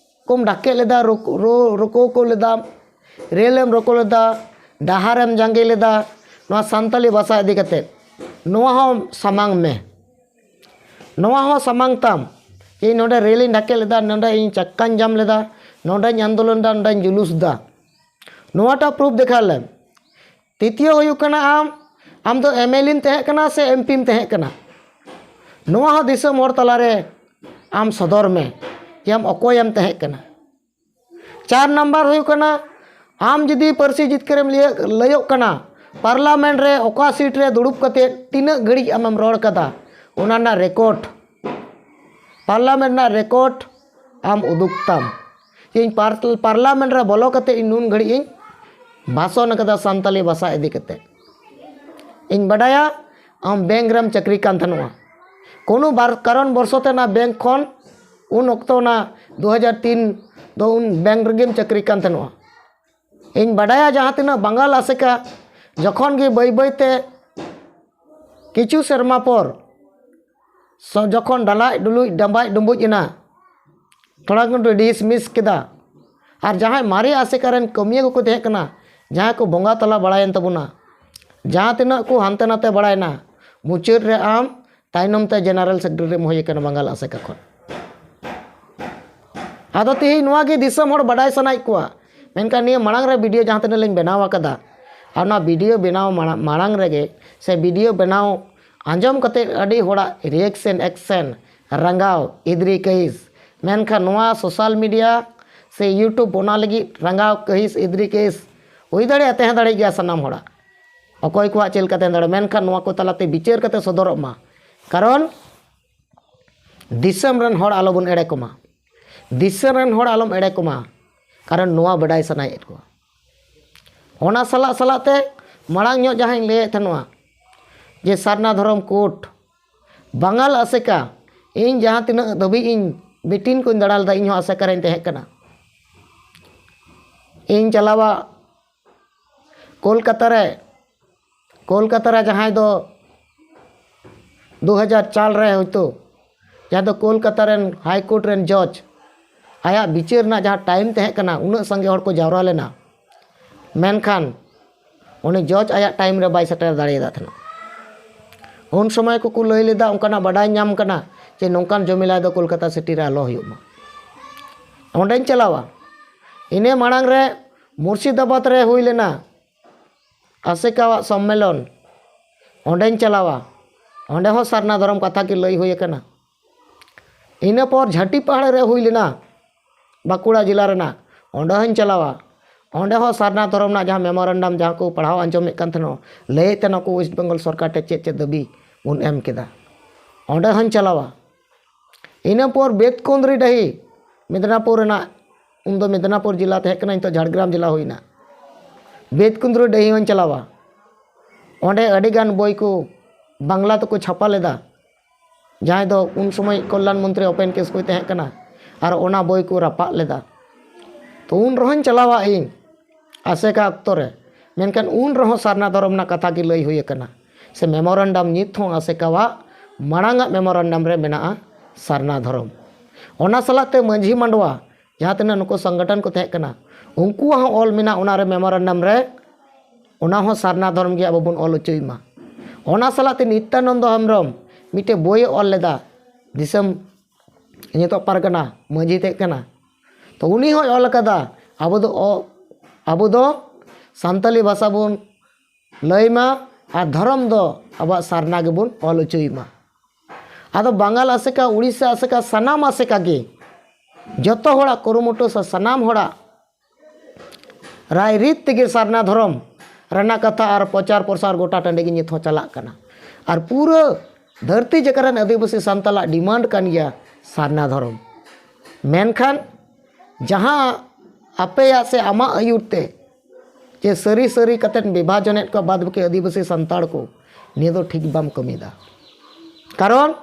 ᱠᱚᱢ ᱰᱟᱠᱮᱫ ᱞᱮᱫᱟ, ᱨᱳᱠ-, ᱨᱳ-, ᱨᱳᱠᱳ ᱠᱚ ᱞᱮᱫᱟᱢ, ᱨᱮᱞ ᱮᱢ ᱨᱳᱠᱳ ᱞᱮᱫᱟ, ᱰᱟᱦᱟᱨᱮᱢ ᱡᱟᱸᱜᱮ ᱞᱮᱫᱟ, ᱱᱚᱣᱟ ᱥᱟᱱᱛᱟᱞᱤ ᱵᱷᱟᱥᱟ ᱤᱫᱤ ᱠᱟᱛᱮ ᱱᱚᱣᱟ ᱦᱚᱸ ᱥᱟᱢᱟᱝ ᱢᱮ᱾ ᱱᱚᱣᱟ ᱦᱚᱸ ᱥᱟᱢᱟᱝ ᱛᱟᱢ᱾ ᱤᱧ ᱱᱚᱰᱮ ᱨᱮᱞ ᱤᱧ ᱰᱟᱠᱮᱫ ᱞᱮᱫᱟ, ᱱᱚᱰᱮ ᱤᱧ ᱪᱟᱠᱟᱧ ᱡᱟᱢ ᱞᱮᱫᱟ, ᱱᱚᱰᱮᱧ ᱟᱱᱫᱳᱞᱚᱱ ᱫᱟ, ᱱᱚᱰᱮᱧ ᱡᱩᱞᱩᱥ ᱫᱟ, ᱱᱚᱣᱟᱴᱟᱜ ᱯᱨᱩᱯᱷ ᱫᱮᱠᱷᱟᱣ ᱞᱮᱢ᱾ ᱛᱤᱛᱭᱚ ᱦᱩᱭᱩᱜ ᱠᱟᱱᱟ, ᱟᱢ ᱟᱢ ᱫᱚ ᱮᱢ ᱮᱞ ᱮᱢ ᱛᱟᱦᱮᱸ ᱠᱟᱱᱟ ᱥᱮ ᱮᱢ ᱯᱤᱢ ᱛᱟᱦᱮᱸ ᱠᱟᱱᱟ, ᱱᱚᱣᱟ ᱦᱚᱸ ᱫᱤᱥᱚᱢ ᱦᱚᱲ ᱛᱟᱞᱟᱨᱮ ᱟᱢ ᱥᱚᱫᱚᱨ ᱢᱮ ᱡᱮ ᱟᱢ ᱚᱠᱚᱭᱮᱢ ᱛᱟᱦᱮᱸ ᱠᱟᱱᱟ᱾ ᱪᱟᱨ ᱱᱟᱢᱵᱟᱨ ᱦᱩᱭᱩᱜ ᱠᱟᱱᱟ, ᱟᱢ ᱡᱩᱫᱤ ᱯᱟᱹᱨᱥᱤ ᱡᱤᱛᱠᱟᱹᱨᱮᱢ ᱞᱟᱹᱭᱟᱹᱜ- ᱞᱟᱹᱭᱚᱜ ᱠᱟᱱᱟ, ᱯᱟᱨᱞᱟᱢᱮᱱᱴ ᱨᱮ ᱚᱠᱟ ᱥᱤᱴ ᱨᱮ ᱫᱩᱲᱩᱵ ᱠᱟᱛᱮ ᱛᱤᱱᱟᱹᱜ ᱜᱷᱟᱹᱲᱤᱡ ᱟᱢᱮᱢ ᱨᱚᱲ ᱠᱟᱫᱟ, ᱚᱱᱟ ᱨᱮᱱᱟᱜ ᱨᱮᱠᱚᱨᱰ, ᱯᱟᱨᱞᱟᱢᱮᱱᱴ ᱨᱮᱱᱟᱜ ᱨᱮᱠᱚᱨᱰ ᱟᱢ ᱩᱫᱩᱜ ᱛᱟᱢ᱾ ᱤᱧ ᱯᱟᱨ- ᱯᱟᱨᱞᱟᱢᱮᱱᱴ ᱨᱮ ᱵᱚᱞᱚ ᱠᱟᱛᱮ ᱤᱧ ᱱᱩᱱ ᱜᱷᱟᱹᱲᱤᱡ ᱤᱧ ᱵᱷᱟᱥᱚᱱ ᱠᱟᱫᱟ ᱥᱟᱱᱛᱟᱞᱤ ᱵᱷᱟᱥᱟ ᱤᱫᱤ ᱠᱟᱛᱮ᱾ ᱤᱧ ᱵᱟᱰᱟᱭᱟ ᱟᱢ ᱵᱮᱝᱠ ᱨᱮᱢ ᱪᱟᱹᱠᱨᱤ ᱠᱟᱱ ᱛᱟᱦᱮᱱᱚᱜᱼᱟ, ᱠᱳᱱᱳ ᱵᱟᱨ ᱠᱟᱨᱚᱱ ᱵᱚᱨᱥᱚ ᱛᱮ ᱚᱱᱟ ᱵᱮᱝᱠ ᱠᱷᱚᱱ ᱩᱱ ᱚᱠᱛᱚ ᱚᱱᱟ ᱫᱩ ᱦᱟᱡᱟᱨ ᱛᱤᱱ ᱫᱚ ᱩᱱ ᱵᱮᱝᱠ ᱨᱮᱜᱮᱢ ᱪᱟᱹᱠᱨᱤ ᱠᱟᱱ ᱛᱟᱦᱮᱱᱚᱜᱼᱟ᱾ ᱤᱧ ᱵᱟᱰᱟᱭᱟ ᱡᱟᱦᱟᱸ ᱛᱤᱱᱟᱹᱜ ᱵᱟᱝᱜᱟᱞ ᱟᱥᱮᱠᱟ ᱡᱚᱠᱷᱚᱱ ᱜᱮ ᱵᱟᱹᱭ ᱵᱟᱹᱭ ᱛᱮ ᱠᱤᱪᱷᱩ ᱥᱮᱨᱢᱟ ᱯᱚᱨ ᱥᱚ- ᱡᱚᱠᱷᱚᱱ ᱰᱟᱞᱟᱡ ᱰᱩᱞᱩᱡ ᱰᱟᱢᱵᱟᱡ ᱰᱩᱢᱵᱩᱡ ᱮᱱᱟ, ᱛᱷᱚᱲᱟ ᱜᱟᱱ ᱰᱤᱥᱢᱤᱥ ᱠᱮᱫᱟ᱾ ᱟᱨ ᱡᱟᱦᱟᱸᱭ ᱢᱟᱨᱮ ᱟᱥᱮᱠᱟ ᱨᱮᱱ ᱠᱟᱹᱢᱤᱭᱟᱹ ᱠᱚᱠᱚ ᱛᱟᱦᱮᱸ ᱠᱟᱱᱟ, ᱡᱟᱦᱟᱸᱭ ᱠᱚ ᱵᱚᱸᱜᱟ ᱛᱟᱞᱟ ᱵᱟᱲᱟᱭᱮᱱ ᱛᱟᱵᱚᱱᱟ, ᱡᱟᱦᱟᱸ ᱛᱤᱱᱟᱹᱜ ᱠᱚ ᱦᱟᱱᱛᱮ ᱱᱟᱛᱮ ᱵᱟᱲᱟᱭᱮᱱᱟ, ᱢᱩᱪᱟᱹᱫ ᱨᱮ ᱟᱢ ᱛᱟᱭᱱᱚᱢ ᱛᱮ ᱡᱮᱱᱟᱨᱮᱞ ᱥᱮᱠᱨᱮᱴᱟᱨᱤᱢ ᱦᱩᱭ ᱟᱠᱟᱱᱟ ᱵᱟᱝᱜᱟᱞ ᱟᱥᱮᱠᱟ ᱠᱷᱚᱱ᱾ ᱟᱫᱚ ᱛᱮᱦᱮᱧ ᱱᱚᱣᱟ ᱜᱮ ᱫᱤᱥᱚᱢ ᱦᱚᱲ ᱵᱟᱰᱟᱭ ᱥᱟᱱᱟᱭᱮᱫ ᱠᱚᱣᱟ, ᱢᱮᱱᱠᱷᱟᱱ ᱱᱤᱭᱟᱹ ᱢᱟᱲᱟᱝ ᱨᱮ ᱵᱷᱤᱰᱤᱭᱳ ᱡᱟᱦᱟᱸ ᱛᱤᱱᱟᱹᱜ ᱞᱤᱧ ᱵᱮᱱᱟᱣ ᱟᱠᱟᱫᱟ, ᱟᱨ ᱚᱱᱟ ᱵᱷᱤᱰᱤᱭᱳ ᱵᱮᱱᱟᱣ ᱢᱟᱲᱟᱝ ᱢᱟᱲᱟᱝ ᱨᱮᱜᱮ ᱥᱮ ᱵᱷᱤᱰᱤᱭᱳ ᱵᱮᱱᱟᱣ ᱟᱸᱡᱚᱢ ᱠᱟᱛᱮ ᱟᱹᱰᱤ ᱦᱚᱲᱟᱜ ᱨᱤᱭᱮᱠᱥᱮᱱ, ᱮᱠᱥᱮᱱ, ᱨᱟᱸᱜᱟᱣ, ᱤᱫᱽᱨᱤ ᱠᱟᱹᱦᱤᱥ, ᱢᱮᱱᱠᱷᱟᱱ ᱱᱚᱣᱟ ᱥᱳᱥᱟᱞ ᱢᱤᱰᱤᱭᱟ ᱥᱮ ᱤᱭᱩᱴᱩᱵᱽ, ᱚᱱᱟ ᱞᱟᱹᱜᱤᱫ ᱨᱟᱸᱜᱟᱣ, ᱠᱟᱹᱦᱤᱥ, ᱤᱫᱽᱨᱤ ᱠᱟᱹᱦᱤᱥ ᱦᱩᱭ ᱫᱟᱲᱮᱭᱟᱜᱼᱟ, ᱛᱟᱦᱮᱸ ᱫᱟᱲᱮᱭᱟᱜ ᱜᱮᱭᱟ ᱥᱟᱱᱟᱢ ᱦᱚᱲᱟᱜ, ᱚᱠᱚᱭ ᱠᱚᱣᱟᱜ ᱪᱮᱫ ᱞᱮᱠᱟ ᱛᱟᱦᱮᱸ ᱫᱟᱲᱮᱭᱟᱜᱼᱟ, ᱢᱮᱱᱠᱷᱟᱱ ᱱᱚᱣᱟ ᱠᱚ ᱛᱟᱞᱟᱛᱮ ᱵᱤᱪᱟᱹᱨ ᱠᱟᱛᱮ ᱥᱚᱫᱚᱨᱚᱜ ᱢᱟ᱾ ᱠᱟᱨᱚᱱ ᱫᱤᱥᱚᱢ ᱨᱮᱱ ᱦᱚᱲ ᱟᱞᱚᱵᱚᱱ ᱮᱲᱮ ᱠᱚᱢᱟ, ᱫᱤᱥᱚᱢ ᱨᱮᱱ ᱦᱚᱲ ᱟᱞᱚᱢ ᱮᱲᱮ ᱠᱚᱢᱟ, ᱠᱟᱨᱚᱱ ᱱᱚᱣᱟ ᱵᱟᱰᱟᱭ ᱥᱟᱱᱟᱭᱮᱫ ᱠᱚᱣᱟ᱾ ᱚᱱᱟ ᱥᱟᱞᱟᱜ ᱥᱟᱞᱟᱜ ᱛᱮ ᱢᱟᱲᱟᱝ ᱧᱚᱜ ᱡᱟᱦᱟᱸᱧ ᱞᱟᱹᱭᱮᱫ ᱛᱟᱦᱮᱱᱟ ᱡᱮ ᱥᱟᱨᱱᱟ ᱫᱷᱚᱨᱚᱢ ᱠᱳᱰ, ᱵᱟᱝᱜᱟᱞ ᱟᱥᱮᱠᱟ, ᱤᱧ ᱡᱟᱦᱟᱸ ᱛᱤᱱᱟᱹᱜ ᱫᱷᱟᱹᱵᱤᱡ ᱤᱧ ᱢᱤᱴᱤᱝ ᱠᱚᱧ ᱫᱟᱬᱟ ᱞᱮᱫᱟ, ᱤᱧ ᱦᱚᱸ ᱟᱥᱮᱠᱟ ᱨᱮᱧ ᱛᱟᱦᱮᱸ ᱠᱟᱱᱟ᱾ ᱤᱧ ᱪᱟᱞᱟᱣᱟ ᱠᱳᱞᱠᱟᱛᱟ ᱨᱮ, ᱠᱳᱞᱠᱟᱛᱟ ᱨᱮ ᱡᱟᱦᱟᱸᱭ ᱫᱚ ᱫᱩ ᱦᱟᱡᱟᱨ ᱪᱟᱨ ᱨᱮ ᱦᱚᱭᱛᱳ, ᱡᱟᱦᱟᱸ ᱫᱚ ᱠᱳᱞᱠᱟᱛᱟ ᱨᱮᱱ ᱦᱟᱭ ᱠᱳᱨᱴ ᱨᱮᱱ ᱡᱚᱡᱽ, ᱟᱭᱟᱜ ᱵᱤᱪᱟᱹᱨ ᱨᱮᱱᱟᱜ ᱡᱟᱦᱟᱸ ᱴᱟᱭᱤᱢ ᱛᱟᱦᱮᱸ ᱠᱟᱱᱟ, ᱩᱱᱟᱹᱜ ᱥᱟᱸᱜᱮ ᱦᱚᱲ ᱠᱚ ᱡᱟᱣᱨᱟ ᱞᱮᱱᱟ, ᱢᱮᱱᱠᱷᱟᱱ ᱩᱱᱤ ᱡᱚᱡᱽ ᱟᱭᱟᱜ ᱴᱟᱭᱤᱢ ᱨᱮ ᱵᱟᱭ ᱥᱮᱴᱮᱨ ᱫᱟᱲᱮᱭᱟᱫᱟ ᱛᱟᱦᱮᱱᱟ᱾ ᱩᱱ ᱥᱚᱢᱚᱭ ᱠᱚᱠᱚ ᱞᱟᱹᱭ ᱞᱮᱫᱟ, ᱚᱱᱠᱟᱱᱟᱜ ᱵᱟᱰᱟᱭ ᱧᱟᱢ ᱠᱟᱱᱟ ᱡᱮ ᱱᱚᱝᱠᱟᱱ ᱡᱚᱢᱮᱞᱟᱭ ᱫᱚ ᱠᱳᱞᱠᱟᱛᱟ ᱥᱤᱴᱤ ᱨᱮ ᱟᱞᱚ ᱦᱩᱭᱩᱜ ᱢᱟ᱾ ᱚᱸᱰᱮᱧ ᱪᱟᱞᱟᱣᱟ᱾ ᱤᱱᱟᱹ ᱢᱟᱲᱟᱝ ᱨᱮ ᱢᱩᱨᱥᱤᱫᱟᱵᱟᱫᱽ ᱨᱮ ᱦᱩᱭ ᱞᱮᱱᱟ ᱟᱥᱮᱠᱟᱣᱟᱜ ᱥᱚᱢᱢᱮᱞᱚᱱ, ᱚᱸᱰᱮᱧ ᱪᱟᱞᱟᱣᱟ᱾ ᱚᱸᱰᱮ ᱦᱚᱸ ᱥᱟᱨᱱᱟ ᱫᱷᱚᱨᱚᱢ ᱠᱟᱛᱷᱟ ᱜᱮ ᱞᱟᱹᱭ ᱦᱩᱭ ᱟᱠᱟᱱᱟ᱾ ᱤᱱᱟᱹ ᱯᱚᱨ ᱡᱷᱟᱹᱴᱤ ᱯᱟᱦᱟᱲ ᱨᱮ ᱦᱩᱭ ᱞᱮᱱᱟ, ᱵᱟᱸᱠᱩᱲᱟ ᱡᱮᱞᱟ ᱨᱮᱱᱟᱜ, ᱚᱸᱰᱮ ᱦᱚᱸᱧ ᱪᱟᱞᱟᱣᱟ᱾ ᱚᱸᱰᱮ ᱦᱚᱸ ᱥᱟᱨᱱᱟ ᱫᱷᱚᱨᱚᱢ ᱨᱮᱱᱟᱜ ᱡᱟᱦᱟᱸ ᱢᱮᱢᱳᱨᱮᱱᱰᱟᱢ ᱡᱟᱦᱟᱸ ᱠᱚ ᱯᱟᱲᱦᱟᱣ ᱟᱸᱡᱚᱢᱮᱫ ᱠᱟᱱ ᱛᱟᱦᱮᱱᱟ, ᱞᱟᱹᱭᱮᱫ ᱛᱟᱦᱮᱱᱟ ᱠᱚ ᱳᱭᱮᱥᱴ ᱵᱮᱝᱜᱚᱞ ᱥᱚᱨᱠᱟᱨ ᱴᱷᱮᱱ ᱪᱮᱫ ᱪᱮᱫ ᱫᱟᱹᱵᱤ ᱵᱚᱱ ᱮᱢ ᱠᱮᱫᱟ, ᱚᱸᱰᱮ ᱦᱚᱸᱧ ᱪᱟᱞᱟᱣᱟ᱾ ᱤᱱᱟᱹ ᱯᱚᱨ ᱵᱮᱛᱠᱩᱸᱫᱽᱨᱤ ᱰᱟᱹᱦᱤ, ᱢᱮᱫᱽᱱᱟᱯᱩᱨ ᱨᱮᱱᱟᱜ, ᱩᱱᱫᱚ ᱢᱮᱫᱽᱱᱟᱯᱩᱨ ᱡᱮᱞᱟ ᱛᱟᱦᱮᱸ ᱠᱟᱱᱟ, ᱱᱤᱛᱚᱜ ᱡᱷᱟᱲᱜᱨᱟᱢ ᱡᱮᱞᱟ ᱦᱩᱭᱱᱟ᱾ ᱵᱮᱛᱠᱩᱸᱫᱽᱨᱤ ᱰᱟᱹᱦᱤ ᱦᱚᱸᱧ ᱪᱟᱞᱟᱣᱟ᱾ ᱚᱸᱰᱮ ᱟᱹᱰᱤᱜᱟᱱ ᱵᱳᱭ ᱠᱚ ᱵᱟᱝᱞᱟ ᱛᱮᱠᱚ ᱪᱷᱟᱯᱟ ᱞᱮᱫᱟ, ᱡᱟᱦᱟᱸᱭ ᱫᱚ ᱩᱱ ᱥᱚᱢᱚᱭ ᱠᱚᱞᱞᱟᱱ ᱢᱚᱱᱛᱨᱤ ᱚᱯᱮᱱ ᱠᱤᱥᱠᱩᱭ ᱛᱟᱦᱮᱸ ᱠᱟᱱᱟ, ᱟᱨ ᱚᱱᱟ ᱵᱳᱭ ᱠᱚ ᱨᱟᱯᱟᱜ ᱞᱮᱫᱟ᱾ ᱛᱚ ᱩᱱ ᱨᱮᱦᱚᱸᱧ ᱪᱟᱞᱟᱣᱟ ᱤᱧ ᱟᱥᱮᱠᱟ ᱚᱠᱛᱚ ᱨᱮ, ᱢᱮᱱᱠᱷᱟᱱ ᱩᱱ ᱨᱮᱦᱚᱸ ᱥᱟᱨᱱᱟ ᱫᱷᱚᱨᱚᱢ ᱨᱮᱱᱟᱜ ᱠᱟᱛᱷᱟ ᱜᱮ ᱞᱟᱹᱭ ᱦᱩᱭ ᱟᱠᱟᱱᱟ, ᱥᱮ ᱢᱮᱢᱳᱨᱮᱱᱰᱟᱢ ᱱᱤᱛ ᱦᱚᱸ ᱟᱥᱮᱠᱟᱣᱟᱜ ᱢᱟᱲᱟᱝ ᱟᱜ ᱢᱮᱢᱳᱨᱮᱱᱰᱟᱢ ᱨᱮ ᱢᱮᱱᱟᱜᱼᱟ ᱥᱟᱨᱱᱟ ᱫᱷᱚᱨᱚᱢ᱾ ᱚᱱᱟ ᱥᱟᱞᱟᱜ ᱛᱮ ᱢᱟᱹᱡᱷᱤ ᱢᱟᱰᱣᱟ, ᱡᱟᱦᱟᱸ ᱛᱤᱱᱟᱹᱜ ᱱᱩᱠᱩ ᱥᱚᱝᱜᱚᱴᱷᱚᱱ ᱠᱚ ᱛᱟᱦᱮᱸ ᱠᱟᱱᱟ, ᱩᱱᱠᱩᱣᱟᱜ ᱦᱚᱸ ᱚᱞ ᱢᱮᱱᱟᱜ ᱚᱱᱟ ᱨᱮ ᱢᱮᱢᱳᱨᱮᱱᱰᱟᱢ ᱨᱮ, ᱚᱱᱟ ᱦᱚᱸ ᱥᱟᱨᱱᱟ ᱫᱷᱚᱨᱚᱢ ᱜᱮ ᱟᱵᱚ ᱵᱚᱱ ᱚᱞ ᱦᱚᱪᱚᱭ ᱢᱟ᱾ ᱚᱱᱟ ᱥᱟᱞᱟᱜ ᱛᱮ ᱱᱤᱛᱭᱟᱱᱚᱱᱫᱚ ᱦᱮᱢᱵᱨᱚᱢ ᱢᱤᱫᱴᱮᱡ ᱵᱳᱭᱮ ᱚᱞ ᱞᱮᱫᱟ, ᱫᱤᱥᱚᱢ ᱱᱤᱛᱚᱜ ᱯᱟᱨᱜᱟᱱᱟ ᱢᱟᱹᱡᱷᱤ ᱛᱟᱦᱮᱸ ᱠᱟᱱᱟ, ᱛᱚ ᱩᱱᱤ ᱦᱚᱸᱭ ᱚᱞ ᱟᱠᱟᱫᱟ, ᱟᱵᱚ ᱫᱚ ᱚ-, ᱟᱵᱚ ᱫᱚ ᱥᱟᱱᱛᱟᱞᱤ ᱵᱷᱟᱥᱟ ᱵᱚᱱ ᱞᱟᱹᱭ ᱢᱟ ᱟᱨ ᱫᱷᱚᱨᱚᱢ ᱫᱚ ᱟᱵᱚᱣᱟᱜ ᱥᱟᱨᱱᱟ ᱜᱮᱵᱚᱱ ᱚᱞ ᱦᱚᱪᱚᱭ ᱢᱟ᱾ ᱟᱫᱚ ᱵᱟᱝᱜᱟᱞ ᱟᱥᱮᱠᱟ, ᱩᱲᱤᱥᱥᱟ ᱟᱥᱮᱠᱟ, ᱥᱟᱱᱟᱢ ᱟᱥᱮᱠᱟ ᱜᱮ ᱡᱚᱛᱚ ᱦᱚᱲᱟᱜ ᱠᱩᱨᱩᱢᱩᱴᱩ ᱥᱮ ᱥᱟᱱᱟᱢ ᱦᱚᱲᱟᱜ ᱨᱟᱭᱨᱤᱛ ᱛᱮᱜᱮ ᱥᱟᱨᱱᱟ ᱫᱷᱚᱨᱚᱢ ᱨᱮᱱᱟᱜ ᱠᱟᱛᱷᱟ ᱟᱨ ᱯᱨᱚᱪᱟᱨ ᱯᱨᱚᱥᱟᱨ ᱜᱚᱴᱟ ᱴᱟᱺᱰᱤ ᱜᱮ ᱱᱤᱛ ᱦᱚᱸ ᱪᱟᱞᱟᱜ ᱠᱟᱱᱟ᱾ ᱟᱨ ᱯᱩᱨᱟᱹ ᱫᱷᱟᱹᱨᱛᱤ ᱡᱟᱠᱟᱛ ᱨᱮᱱ ᱟᱹᱫᱤᱵᱟᱹᱥᱤ ᱥᱟᱱᱛᱟᱞᱟᱜ ᱰᱤᱢᱟᱱᱰ ᱠᱟᱱ ᱜᱮᱭᱟ ᱥᱟᱨᱱᱟ ᱫᱷᱚᱨᱚᱢ᱾ ᱢᱮᱱᱠᱷᱟᱱ ᱡᱟᱦᱟᱸ ᱟᱯᱮᱭᱟᱜ ᱥᱮ ᱟᱢᱟᱜ ᱟᱹᱭᱩᱨ ᱛᱮ ᱡᱮ ᱥᱟᱹᱨᱤ ᱥᱟᱹᱨᱤ ᱠᱟᱛᱮᱫ ᱵᱤᱵᱷᱟᱡᱚᱱᱮᱫ ᱠᱚᱣᱟ ᱵᱟᱫ ᱵᱟᱹᱠᱤ ᱟᱹᱫᱤᱵᱟᱹᱥᱤ ᱥᱟᱱᱛᱟᱲ ᱠᱚ, ᱱᱤᱭᱟᱹ ᱫᱚ ᱴᱷᱤᱠ ᱵᱟᱢ ᱠᱟᱹᱢᱤᱭᱮᱫᱟ᱾ ᱠᱟᱨᱚᱱ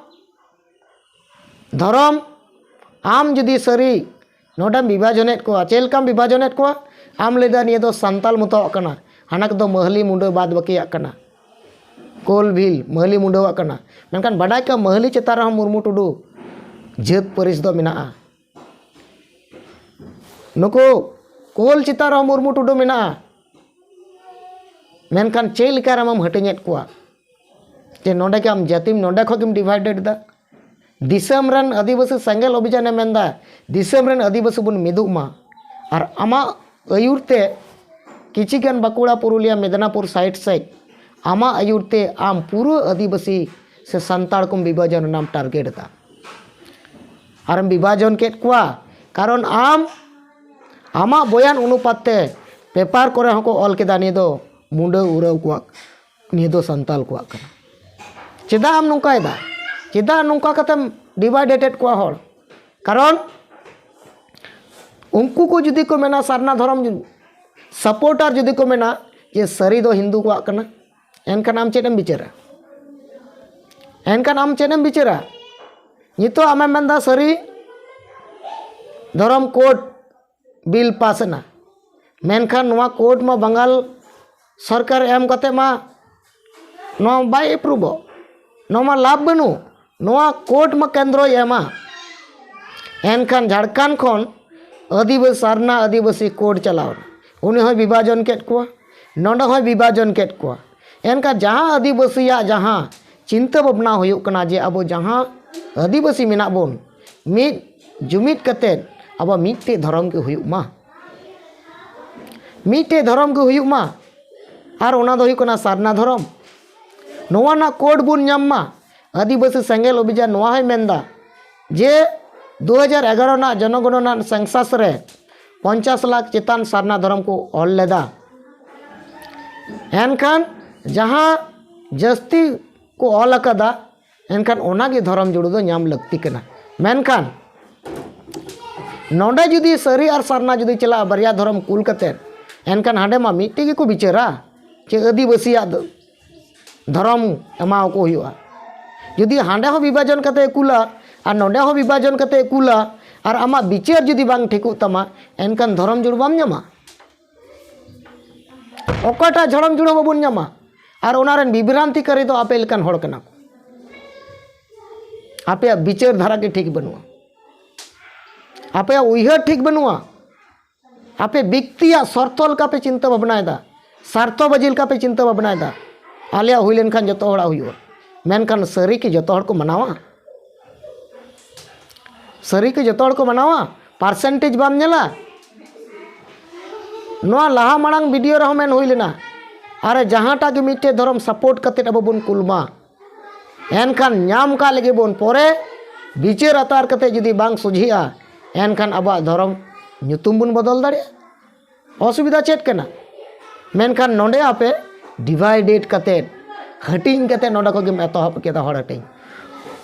ᱫᱷᱚᱨᱚᱢ, ᱟᱢ ᱡᱩᱫᱤ ᱥᱟᱹᱨᱤ ᱱᱚᱰᱮᱢ ᱵᱤᱵᱷᱟᱡᱚᱱᱮᱫ ᱠᱚᱣᱟ, ᱪᱮᱫ ᱞᱮᱠᱟᱢ ᱵᱤᱵᱷᱟᱡᱚᱱᱮᱫ ᱠᱚᱣᱟ? ᱟᱢ ᱞᱟᱹᱭᱫᱟ ᱱᱤᱭᱟᱹ ᱫᱚ ᱥᱟᱱᱛᱟᱞ ᱢᱚᱛᱚᱣᱟᱜ ᱠᱟᱱᱟ, ᱦᱟᱱᱟ ᱠᱚᱫᱚ ᱢᱟᱹᱦᱞᱤ ᱢᱩᱰᱟᱹ ᱵᱟᱫ ᱵᱟᱹᱠᱤᱭᱟᱜ ᱠᱟᱱᱟ, ᱠᱳᱞ ᱵᱷᱤᱞ ᱢᱟᱹᱦᱞᱤ ᱢᱩᱰᱟᱹᱣᱟᱜ ᱠᱟᱱᱟ᱾ ᱢᱮᱱᱠᱷᱟᱱ ᱵᱟᱰᱟᱭ ᱠᱟᱜ, ᱢᱟᱹᱦᱞᱤ ᱪᱮᱛᱟᱱ ᱨᱮᱦᱚᱸ ᱢᱩᱨᱢᱩ ᱴᱩᱰᱩ ᱡᱟᱹᱛ ᱯᱟᱹᱨᱤᱥ ᱫᱚ ᱢᱮᱱᱟᱜᱼᱟ᱾ ᱱᱩᱠᱩ ᱠᱳᱞ ᱪᱮᱛᱟᱱ ᱨᱮᱦᱚᱸ ᱢᱩᱨᱢᱩ ᱴᱩᱰᱩ ᱢᱮᱱᱟᱜᱼᱟ᱾ ᱢᱮᱱᱠᱷᱟᱱ ᱪᱮᱫ ᱞᱮᱠᱟ ᱨᱮᱢ ᱦᱟᱹᱴᱤᱧᱮᱫ ᱠᱚᱣᱟ? ᱡᱮ ᱱᱚᱰᱮ ᱜᱮ ᱟᱢ ᱡᱟᱹᱛᱤᱢ ᱱᱚᱰᱮ ᱠᱷᱚᱱ ᱜᱮᱢ ᱰᱤᱵᱷᱟᱭᱰᱮᱰ ᱮᱫᱟ᱾ ᱫᱤᱥᱚᱢ ᱨᱮᱱ ᱟᱹᱫᱤᱵᱟᱹᱥᱤ ᱥᱮᱸᱜᱮᱞ ᱚᱵᱷᱤᱡᱟᱱᱮ ᱢᱮᱱᱫᱟ, ᱫᱤᱥᱚᱢ ᱨᱮᱱ ᱟᱹᱫᱤᱵᱟᱹᱥᱤ ᱵᱚᱱ ᱢᱤᱫᱚᱜ ᱢᱟ᱾ ᱟᱨ ᱟᱢᱟᱜ ᱟᱹᱭᱩᱨ ᱛᱮ ᱠᱤᱪᱷᱤ ᱜᱟᱱ ᱵᱟᱸᱠᱩᱲᱟ, ᱯᱩᱨᱩᱞᱤᱭᱟ, ᱢᱮᱫᱽᱱᱟᱯᱩᱨ ᱥᱟᱭᱤᱰ ᱥᱮᱫ ᱟᱢᱟᱜ ᱟᱹᱭᱩᱨ ᱛᱮ ᱟᱢ ᱯᱩᱨᱟᱹ ᱟᱹᱫᱤᱵᱟᱹᱥᱤ ᱥᱮ ᱥᱟᱱᱛᱟᱲ ᱠᱚᱢ ᱵᱤᱵᱷᱟᱡᱚᱱ ᱨᱮᱱᱟᱜ ᱮᱢ ᱴᱟᱨᱜᱮᱴ ᱮᱫᱟ᱾ ᱟᱨᱮᱢ ᱵᱤᱵᱷᱟᱡᱚᱱ ᱠᱮᱫ ᱠᱚᱣᱟ, ᱠᱟᱨᱚᱱ ᱟᱢ ᱟᱢᱟᱜ ᱵᱚᱭᱟᱱ ᱚᱱᱩᱯᱟᱛ ᱛᱮ ᱯᱮᱯᱟᱨ ᱠᱚᱨᱮ ᱦᱚᱸᱠᱚ ᱚᱞ ᱠᱮᱫᱟ, ᱱᱤᱭᱟᱹ ᱫᱚ ᱢᱩᱰᱟᱹ ᱩᱨᱟᱹᱣ ᱠᱚᱣᱟᱜ, ᱱᱤᱭᱟᱹ ᱫᱚ ᱥᱟᱱᱛᱟᱞ ᱠᱚᱣᱟᱜ ᱠᱟᱱᱟ᱾ ᱪᱮᱫᱟᱜ ᱮᱢ ᱱᱚᱝᱠᱟᱭᱮᱫᱟ? ᱪᱮᱫᱟᱜ ᱱᱚᱝᱠᱟ ᱠᱟᱛᱮᱢ ᱰᱤᱵᱷᱟᱭᱰᱮᱴᱮᱰ ᱠᱚᱣᱟ ᱦᱚᱲ? ᱠᱟᱨᱚᱱ ᱩᱱᱠᱩ ᱠᱚ ᱡᱩᱫᱤ ᱠᱚ ᱢᱮᱱᱟ, ᱥᱟᱨᱱᱟ ᱫᱷᱚᱨᱚᱢ ᱥᱟᱯᱳᱨᱴᱟᱨ ᱡᱩᱫᱤ ᱠᱚ ᱢᱮᱱᱟ ᱡᱮ ᱥᱟᱹᱨᱤ ᱫᱚ ᱦᱤᱱᱫᱩ ᱠᱚᱣᱟᱜ ᱠᱟᱱᱟ, ᱮᱱᱠᱷᱟᱱ ᱟᱢ ᱪᱮᱫ ᱮᱢ ᱵᱤᱪᱟᱹᱨᱟ? ᱮᱱᱠᱷᱟᱱ ᱟᱢ ᱪᱮᱫ ᱮᱢ ᱵᱤᱪᱟᱹᱨᱟ? ᱱᱤᱛᱚᱜ ᱟᱢᱮᱢ ᱢᱮᱱᱫᱟ ᱥᱟᱹᱨᱤ ᱫᱷᱚᱨᱚᱢ ᱠᱳᱰ ᱵᱤᱞ ᱯᱟᱥ ᱮᱱᱟ, ᱢᱮᱱᱠᱷᱟᱱ ᱱᱚᱣᱟ ᱠᱳᱰ ᱢᱟ ᱵᱟᱝᱜᱟᱞ ᱥᱚᱨᱠᱟᱨ ᱮᱢ ᱠᱟᱛᱮ ᱢᱟ ᱱᱚᱣᱟ ᱵᱟᱭ ᱮᱯᱨᱩᱵᱷᱚᱜ, ᱱᱚᱣᱟ ᱢᱟ ᱞᱟᱵᱷ ᱵᱟᱹᱱᱩᱜ᱾ ᱱᱚᱣᱟ ᱠᱳᱰ ᱢᱟ ᱠᱮᱱᱫᱨᱚᱭ ᱮᱢᱟ᱾ ᱮᱱᱠᱷᱟᱱ ᱡᱷᱟᱲᱠᱷᱚᱸᱰ ᱠᱷᱚᱱ ᱟᱹᱫᱤᱵᱟᱹᱥᱤ, ᱥᱟᱨᱱᱟ ᱟᱹᱫᱤᱵᱟᱹᱥᱤ ᱠᱳᱰ ᱪᱟᱞᱟᱣ ᱮᱱᱟ, ᱩᱱᱤ ᱦᱚᱸᱭ ᱵᱤᱵᱷᱟᱡᱚᱱ ᱠᱮᱫ ᱠᱚᱣᱟ, ᱱᱚᱰᱮ ᱦᱚᱸᱭ ᱵᱤᱵᱷᱟᱡᱚᱱ ᱠᱮᱫ ᱠᱚᱣᱟ᱾ ᱮᱱᱠᱷᱟᱱ ᱡᱟᱦᱟᱸ ᱟᱹᱫᱤᱵᱟᱹᱥᱤᱭᱟᱜ ᱡᱟᱦᱟᱸ ᱪᱤᱱᱛᱟᱹ ᱵᱷᱟᱵᱽᱱᱟ ᱦᱩᱭᱩᱜ ᱠᱟᱱᱟ ᱡᱮ ᱟᱵᱚ ᱡᱟᱦᱟᱸ ᱟᱹᱫᱤᱵᱟᱹᱥᱤ ᱢᱮᱱᱟᱜ ᱵᱚᱱ, ᱢᱤᱫ ᱡᱩᱢᱤᱫ ᱠᱟᱛᱮᱫ ᱟᱵᱚ ᱢᱤᱫᱴᱮᱡ ᱫᱷᱚᱨᱚᱢ ᱜᱮ ᱦᱩᱭᱩᱜ ᱢᱟ, ᱢᱤᱫᱴᱮᱡ ᱫᱷᱚᱨᱚᱢ ᱜᱮ ᱦᱩᱭᱩᱜ ᱢᱟ, ᱟᱨ ᱚᱱᱟ ᱫᱚ ᱦᱩᱭᱩᱜ ᱠᱟᱱᱟ ᱥᱟᱨᱱᱟ ᱫᱷᱚᱨᱚᱢ᱾ ᱱᱚᱣᱟ ᱨᱮᱱᱟᱜ ᱠᱳᱰ ᱵᱚᱱ ᱧᱟᱢ ᱢᱟ᱾ ᱟᱹᱫᱤᱵᱟᱹᱥᱤ ᱥᱮᱸᱜᱮᱞ ᱚᱵᱷᱤᱡᱟᱱ ᱱᱚᱣᱟ ᱦᱚᱸᱭ ᱢᱮᱱᱫᱟ ᱡᱮ ᱫᱩ ᱦᱟᱡᱟᱨ ᱮᱜᱟᱨᱚ ᱨᱮᱱᱟᱜ ᱡᱚᱱᱚᱜᱚᱱᱚᱱᱟ ᱥᱮᱱᱥᱟᱥ ᱨᱮ ᱯᱚᱧᱪᱟᱥ ᱞᱟᱠᱷ ᱪᱮᱛᱟᱱ ᱥᱟᱨᱱᱟ ᱫᱷᱚᱨᱚᱢ ᱠᱚ ᱚᱞ ᱞᱮᱫᱟ᱾ ᱮᱱᱠᱷᱟᱱ ᱡᱟᱦᱟᱸ ᱡᱟᱹᱥᱛᱤ ᱠᱚ ᱚᱞ ᱟᱠᱟᱫᱟ, ᱮᱱᱠᱷᱟᱱ ᱚᱱᱟᱜᱮ ᱫᱷᱚᱨᱚᱢ ᱡᱩᱲᱩ ᱫᱚ ᱧᱟᱢ ᱞᱟᱹᱠᱛᱤ ᱠᱟᱱᱟ᱾ ᱢᱮᱱᱠᱷᱟᱱ ᱱᱚᱰᱮ ᱡᱩᱫᱤ ᱥᱟᱹᱨᱤ ᱟᱨ ᱥᱟᱨᱱᱟ ᱡᱩᱫᱤ ᱪᱟᱞᱟᱜᱼᱟ, ᱵᱟᱨᱭᱟ ᱫᱷᱚᱨᱚᱢ ᱠᱩᱞ ᱠᱟᱛᱮᱫ, ᱮᱱᱠᱷᱟᱱ ᱦᱟᱸᱰᱮ ᱢᱟ ᱢᱤᱫᱴᱮᱡ ᱜᱮᱠᱚ ᱵᱤᱪᱟᱹᱨᱟ ᱡᱮ ᱟᱹᱫᱤᱵᱟᱹᱥᱤᱭᱟᱜ ᱫᱚ ᱫᱷᱚᱨᱚᱢ ᱮᱢᱟᱣᱟᱠᱚ ᱦᱩᱭᱩᱜᱼᱟ᱾ ᱡᱩᱫᱤ ᱦᱟᱸᱰᱮ ᱦᱚᱸ ᱵᱤᱵᱷᱟᱡᱚᱱ ᱠᱟᱛᱮ ᱠᱩᱞᱟ ᱟᱨ ᱱᱚᱰᱮ ᱦᱚᱸ ᱵᱤᱵᱷᱟᱡᱚᱱ ᱠᱟᱛᱮ ᱠᱩᱞᱟ ᱟᱨ ᱟᱢᱟᱜ ᱵᱤᱪᱟᱹᱨ ᱡᱩᱫᱤ ᱵᱟᱝ ᱴᱷᱤᱠᱚᱜ ᱛᱟᱢᱟ, ᱮᱱᱠᱷᱟᱱ ᱫᱷᱚᱨᱚᱢ ᱡᱩᱲᱩ ᱵᱟᱢ ᱧᱟᱢᱟ᱾ ᱚᱠᱟᱴᱟᱜ ᱫᱷᱚᱨᱚᱢ ᱡᱩᱲᱩ ᱵᱟᱵᱚᱱ ᱧᱟᱢᱟ? ᱟᱨ ᱚᱱᱟ ᱨᱮᱱ ᱵᱤᱵᱷᱨᱟᱱᱛᱤᱠᱟᱨᱤ ᱫᱚ ᱟᱯᱮ ᱞᱮᱠᱟᱱ ᱦᱚᱲ ᱠᱟᱱᱟ ᱠᱚ᱾ ᱟᱯᱮᱭᱟᱜ ᱵᱤᱪᱟᱹᱨ ᱫᱷᱟᱨᱟ ᱜᱮ ᱴᱷᱤᱠ ᱵᱟᱹᱱᱩᱜᱼᱟ, ᱟᱯᱮᱭᱟᱜ ᱩᱭᱦᱟᱹᱨ ᱴᱷᱤᱠ ᱵᱟᱹᱱᱩᱜᱼᱟ, ᱟᱯᱮ ᱵᱮᱠᱛᱤᱭᱟᱜ ᱥᱚᱨᱛᱚ ᱞᱮᱠᱟ ᱯᱮ ᱪᱤᱱᱛᱟᱹ ᱵᱷᱟᱵᱽᱱᱟᱭᱮᱫᱟ, ᱥᱟᱨᱛᱷᱚ ᱵᱟᱹᱡᱤ ᱞᱮᱠᱟ ᱯᱮ ᱪᱤᱱᱛᱟᱹ ᱵᱷᱟᱵᱽᱱᱟᱭᱮᱫᱟ᱾ ᱟᱞᱮᱭᱟᱜ ᱦᱩᱭ ᱞᱮᱱᱠᱷᱟᱱ ᱡᱚᱛᱚ ᱦᱚᱲᱟᱜ ᱦᱩᱭᱩᱜᱼᱟ, ᱢᱮᱱᱠᱷᱟᱱ ᱥᱟᱹᱨᱤ ᱠᱤ ᱡᱚᱛᱚ ᱦᱚᱲ ᱠᱚ ᱢᱟᱱᱟᱣᱟ? ᱥᱟᱹᱨᱤ ᱠᱤ ᱡᱚᱛᱚ ᱦᱚᱲ ᱠᱚ ᱢᱟᱱᱟᱣᱟ? ᱯᱟᱨᱥᱮᱱᱴᱮᱡᱽ ᱵᱟᱢ ᱧᱮᱞᱟ? ᱱᱚᱣᱟ ᱞᱟᱦᱟ ᱢᱟᱲᱟᱝ ᱵᱷᱤᱰᱤᱭᱳ ᱨᱮᱦᱚᱸ ᱢᱮᱱ ᱦᱩᱭ ᱞᱮᱱᱟ, ᱟᱨᱮ ᱡᱟᱦᱟᱸᱴᱟᱜ ᱜᱮ ᱢᱤᱫᱴᱮᱡ ᱫᱷᱚᱨᱚᱢ ᱥᱟᱯᱳᱨᱴ ᱠᱟᱛᱮᱫ ᱟᱵᱚ ᱵᱚᱱ ᱠᱩᱞ ᱢᱟ, ᱮᱱᱠᱷᱟᱱ ᱧᱟᱢ ᱠᱟᱜ ᱞᱟᱹᱜᱤᱫ ᱵᱚᱱ ᱯᱚᱨᱮ ᱵᱤᱪᱟᱹᱨ ᱟᱛᱟᱨ ᱠᱟᱛᱮᱫ ᱡᱩᱫᱤ ᱵᱟᱝ ᱥᱚᱡᱷᱮᱜᱼᱟ, ᱮᱱᱠᱷᱟᱱ ᱟᱵᱚᱣᱟᱜ ᱫᱷᱚᱨᱚᱢ ᱧᱩᱛᱩᱢ ᱵᱚᱱ ᱵᱚᱫᱚᱞ ᱫᱟᱲᱮᱭᱟᱜᱼᱟ᱾ ᱚᱥᱩᱵᱤᱫᱷᱟ ᱪᱮᱫ ᱠᱟᱱᱟ? ᱢᱮᱱᱠᱷᱟᱱ ᱱᱚᱰᱮ ᱟᱯᱮ ᱰᱤᱵᱷᱟᱭᱰᱮᱰ ᱠᱟᱛᱮᱫ, ᱦᱟᱹᱴᱤᱧ ᱠᱟᱛᱮᱫ ᱱᱚᱰᱮ ᱠᱷᱚᱱ ᱜᱮᱢ ᱮᱛᱚᱦᱚᱵ ᱠᱮᱫᱟ ᱦᱚᱲ ᱦᱟᱹᱴᱤᱧ᱾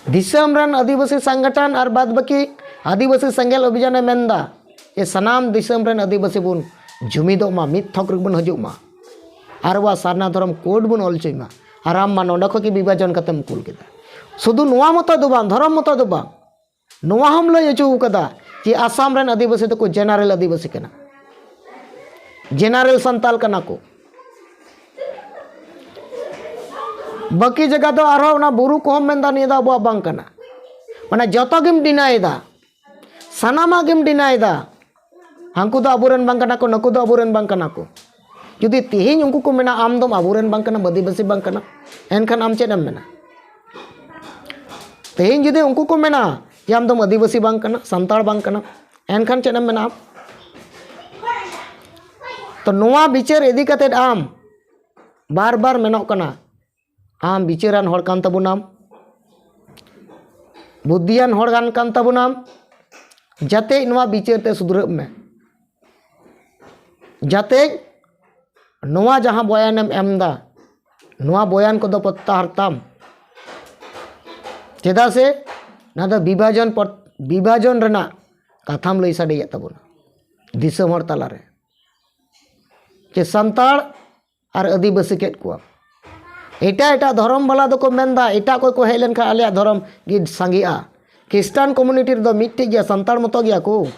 ᱫᱤᱥᱚᱢ ᱨᱮᱱ ᱟᱹᱫᱤᱵᱟᱹᱥᱤ ᱥᱚᱝᱜᱚᱴᱷᱚᱱ ᱟᱨ ᱵᱟᱫ ᱵᱟᱹᱠᱤ ᱟᱹᱫᱤᱵᱟᱹᱥᱤ ᱥᱮᱸᱜᱮᱞ ᱚᱵᱷᱤᱡᱟᱱᱮ ᱢᱮᱱᱫᱟ ᱡᱮ ᱥᱟᱱᱟᱢ ᱫᱤᱥᱚᱢ ᱨᱮᱱ ᱟᱹᱫᱤᱵᱟᱹᱥᱤ ᱵᱚᱱ ᱡᱩᱢᱤᱫᱚᱜ ᱢᱟ, ᱢᱤᱫ ᱛᱷᱚᱠ ᱨᱮᱵᱚᱱ ᱦᱤᱡᱩᱜ ᱢᱟ, ᱟᱨ ᱟᱵᱚᱣᱟᱜ ᱥᱟᱨᱱᱟ ᱫᱷᱚᱨᱚᱢ ᱠᱳᱰ ᱵᱚᱱ ᱚᱞ ᱦᱚᱪᱚᱭ ᱢᱟ, ᱟᱨ ᱟᱢ ᱢᱟ ᱱᱚᱰᱮ ᱠᱷᱚᱱ ᱜᱮ ᱵᱤᱵᱷᱟᱡᱚᱱ ᱠᱟᱛᱮᱢ ᱠᱩᱞ ᱠᱮᱫᱟ᱾ ᱥᱩᱫᱷᱩ ᱱᱚᱣᱟ ᱢᱚᱛᱚ ᱫᱚ ᱵᱟᱝ, ᱫᱷᱚᱨᱚᱢ ᱢᱚᱛᱚ ᱫᱚ ᱵᱟᱝ, ᱱᱚᱣᱟ ᱦᱚᱸᱢ ᱞᱟᱹᱭ ᱦᱚᱪᱚ ᱠᱟᱫᱟ ᱡᱮ ᱟᱥᱟᱢ ᱨᱮᱱ ᱟᱹᱫᱤᱵᱟᱹᱥᱤ ᱫᱚᱠᱚ ᱡᱮᱱᱟᱨᱮᱞ ᱟᱹᱫᱤᱵᱟᱹᱥᱤ ᱠᱟᱱᱟ, ᱡᱮᱱᱟᱨᱮᱞ ᱥᱟᱱᱛᱟᱞ ᱠᱟᱱᱟ ᱠᱚ᱾ ᱵᱟᱹᱠᱤ ᱡᱟᱭᱜᱟ ᱫᱚ ᱟᱨᱦᱚᱸ ᱚᱱᱟ ᱵᱩᱨᱩ ᱠᱚᱦᱚᱸᱢ ᱢᱮᱱᱫᱟ ᱱᱤᱭᱟᱹ ᱫᱚ ᱟᱵᱚᱣᱟᱜ ᱵᱟᱝ ᱠᱟᱱᱟ, ᱢᱟᱱᱮ ᱡᱚᱛᱚ ᱜᱮᱢ ᱰᱤᱱᱟᱭ ᱮᱫᱟ, ᱥᱟᱱᱟᱢᱟᱜ ᱜᱮᱢ ᱰᱤᱱᱟᱭ ᱮᱫᱟ᱾ ᱦᱟᱱᱠᱩ ᱫᱚ ᱟᱵᱚᱨᱮᱱ ᱵᱟᱝ ᱠᱟᱱᱟ ᱠᱚ, ᱱᱩᱠᱩ ᱫᱚ ᱟᱵᱚᱨᱮᱱ ᱵᱟᱝ ᱠᱟᱱᱟ ᱠᱚ᱾ ᱡᱩᱫᱤ ᱛᱮᱦᱮᱧ ᱩᱱᱠᱩ ᱠᱚ ᱢᱮᱱᱟ ᱟᱢ ᱫᱚᱢ ᱟᱵᱚᱨᱮᱱ ᱵᱟᱝ ᱠᱟᱱᱟᱢ, ᱟᱹᱫᱤᱵᱟᱹᱥᱤ ᱵᱟᱝ ᱠᱟᱱᱟᱢ, ᱮᱱᱠᱷᱟᱱ ᱟᱢ ᱪᱮᱫ ᱮᱢ ᱢᱮᱱᱟ? ᱛᱮᱦᱮᱧ ᱡᱩᱫᱤ ᱩᱱᱠᱩ ᱠᱚ ᱢᱮᱱᱟ ᱡᱮ ᱟᱢ ᱫᱚᱢ ᱟᱹᱫᱤᱵᱟᱹᱥᱤ ᱵᱟᱝ ᱠᱟᱱᱟ, ᱥᱟᱱᱛᱟᱲ ᱵᱟᱝ ᱠᱟᱱᱟ, ᱮᱱᱠᱷᱟᱱ ᱪᱮᱫ ᱮᱢ ᱢᱮᱱᱟ ᱟᱢ? ᱛᱚ ᱱᱚᱣᱟ ᱵᱤᱪᱟᱹᱨ ᱤᱫᱤ ᱠᱟᱛᱮᱫ ᱟᱢ ᱵᱟᱨ ᱵᱟᱨ ᱢᱮᱱᱚᱜ ᱠᱟᱱᱟ, ᱟᱢ ᱵᱤᱪᱟᱹᱨᱟᱱ ᱦᱚᱲ ᱠᱟᱱ ᱛᱟᱵᱚᱱᱟᱢ, ᱵᱩᱫᱽᱫᱷᱤᱭᱟᱱ ᱦᱚᱲ ᱠᱟᱱ, ᱠᱟᱱ ᱛᱟᱵᱚᱱᱟᱢ, ᱡᱟᱛᱮ ᱱᱚᱣᱟ ᱵᱤᱪᱟᱹᱨ ᱛᱮ ᱥᱩᱫᱷᱨᱟᱹᱜ ᱢᱮ, ᱡᱟᱛᱮ ᱱᱚᱣᱟ ᱡᱟᱦᱟᱸ ᱵᱚᱭᱟᱱᱮᱢ ᱮᱢ ᱮᱫᱟ, ᱱᱚᱣᱟ ᱵᱚᱭᱟᱱ ᱠᱚᱫᱚ ᱯᱨᱚᱛᱛᱟᱦᱟᱨ ᱛᱟᱢ᱾ ᱪᱮᱫᱟᱜ ᱥᱮ ᱱᱚᱣᱟ ᱫᱚ ᱵᱤᱵᱷᱟᱡᱚᱱ ᱯᱚᱨ-, ᱵᱤᱵᱷᱟᱡᱚᱱ ᱨᱮᱱᱟᱜ ᱠᱟᱛᱷᱟᱢ ᱞᱟᱹᱭ ᱥᱟᱰᱮᱭᱮᱫ ᱛᱟᱵᱚᱱᱟ ᱫᱤᱥᱚᱢ ᱦᱚᱲ ᱛᱟᱞᱟᱨᱮ᱾ ᱪᱮ ᱥᱟᱱᱛᱟᱲ ᱟᱨ ᱟᱹᱫᱤᱵᱟᱹᱥᱤ ᱠᱮᱫ ᱠᱚᱣᱟ᱾ ᱮᱴᱟᱜ ᱮᱴᱟᱜ ᱫᱷᱚᱨᱚᱢ ᱵᱟᱞᱟ ᱫᱚᱠᱚ ᱢᱮᱱᱫᱟ, ᱮᱴᱟᱜ ᱠᱚ ᱠᱚ ᱦᱮᱡ ᱞᱮᱱᱠᱷᱟᱱ ᱟᱞᱮᱭᱟᱜ ᱫᱷᱚᱨᱚᱢ ᱜᱮ ᱥᱟᱸᱜᱮᱜᱼᱟ᱾ ᱠᱷᱨᱤᱥᱴᱟᱱ ᱠᱚᱢᱩᱱᱤᱴᱤ ᱨᱮᱫᱚ ᱢᱤᱫᱴᱮᱡ ᱜᱮᱭᱟ, ᱥᱟᱱᱛᱟᱲ ᱢᱚᱛᱚ ᱜᱮᱭᱟ ᱠᱚ᱾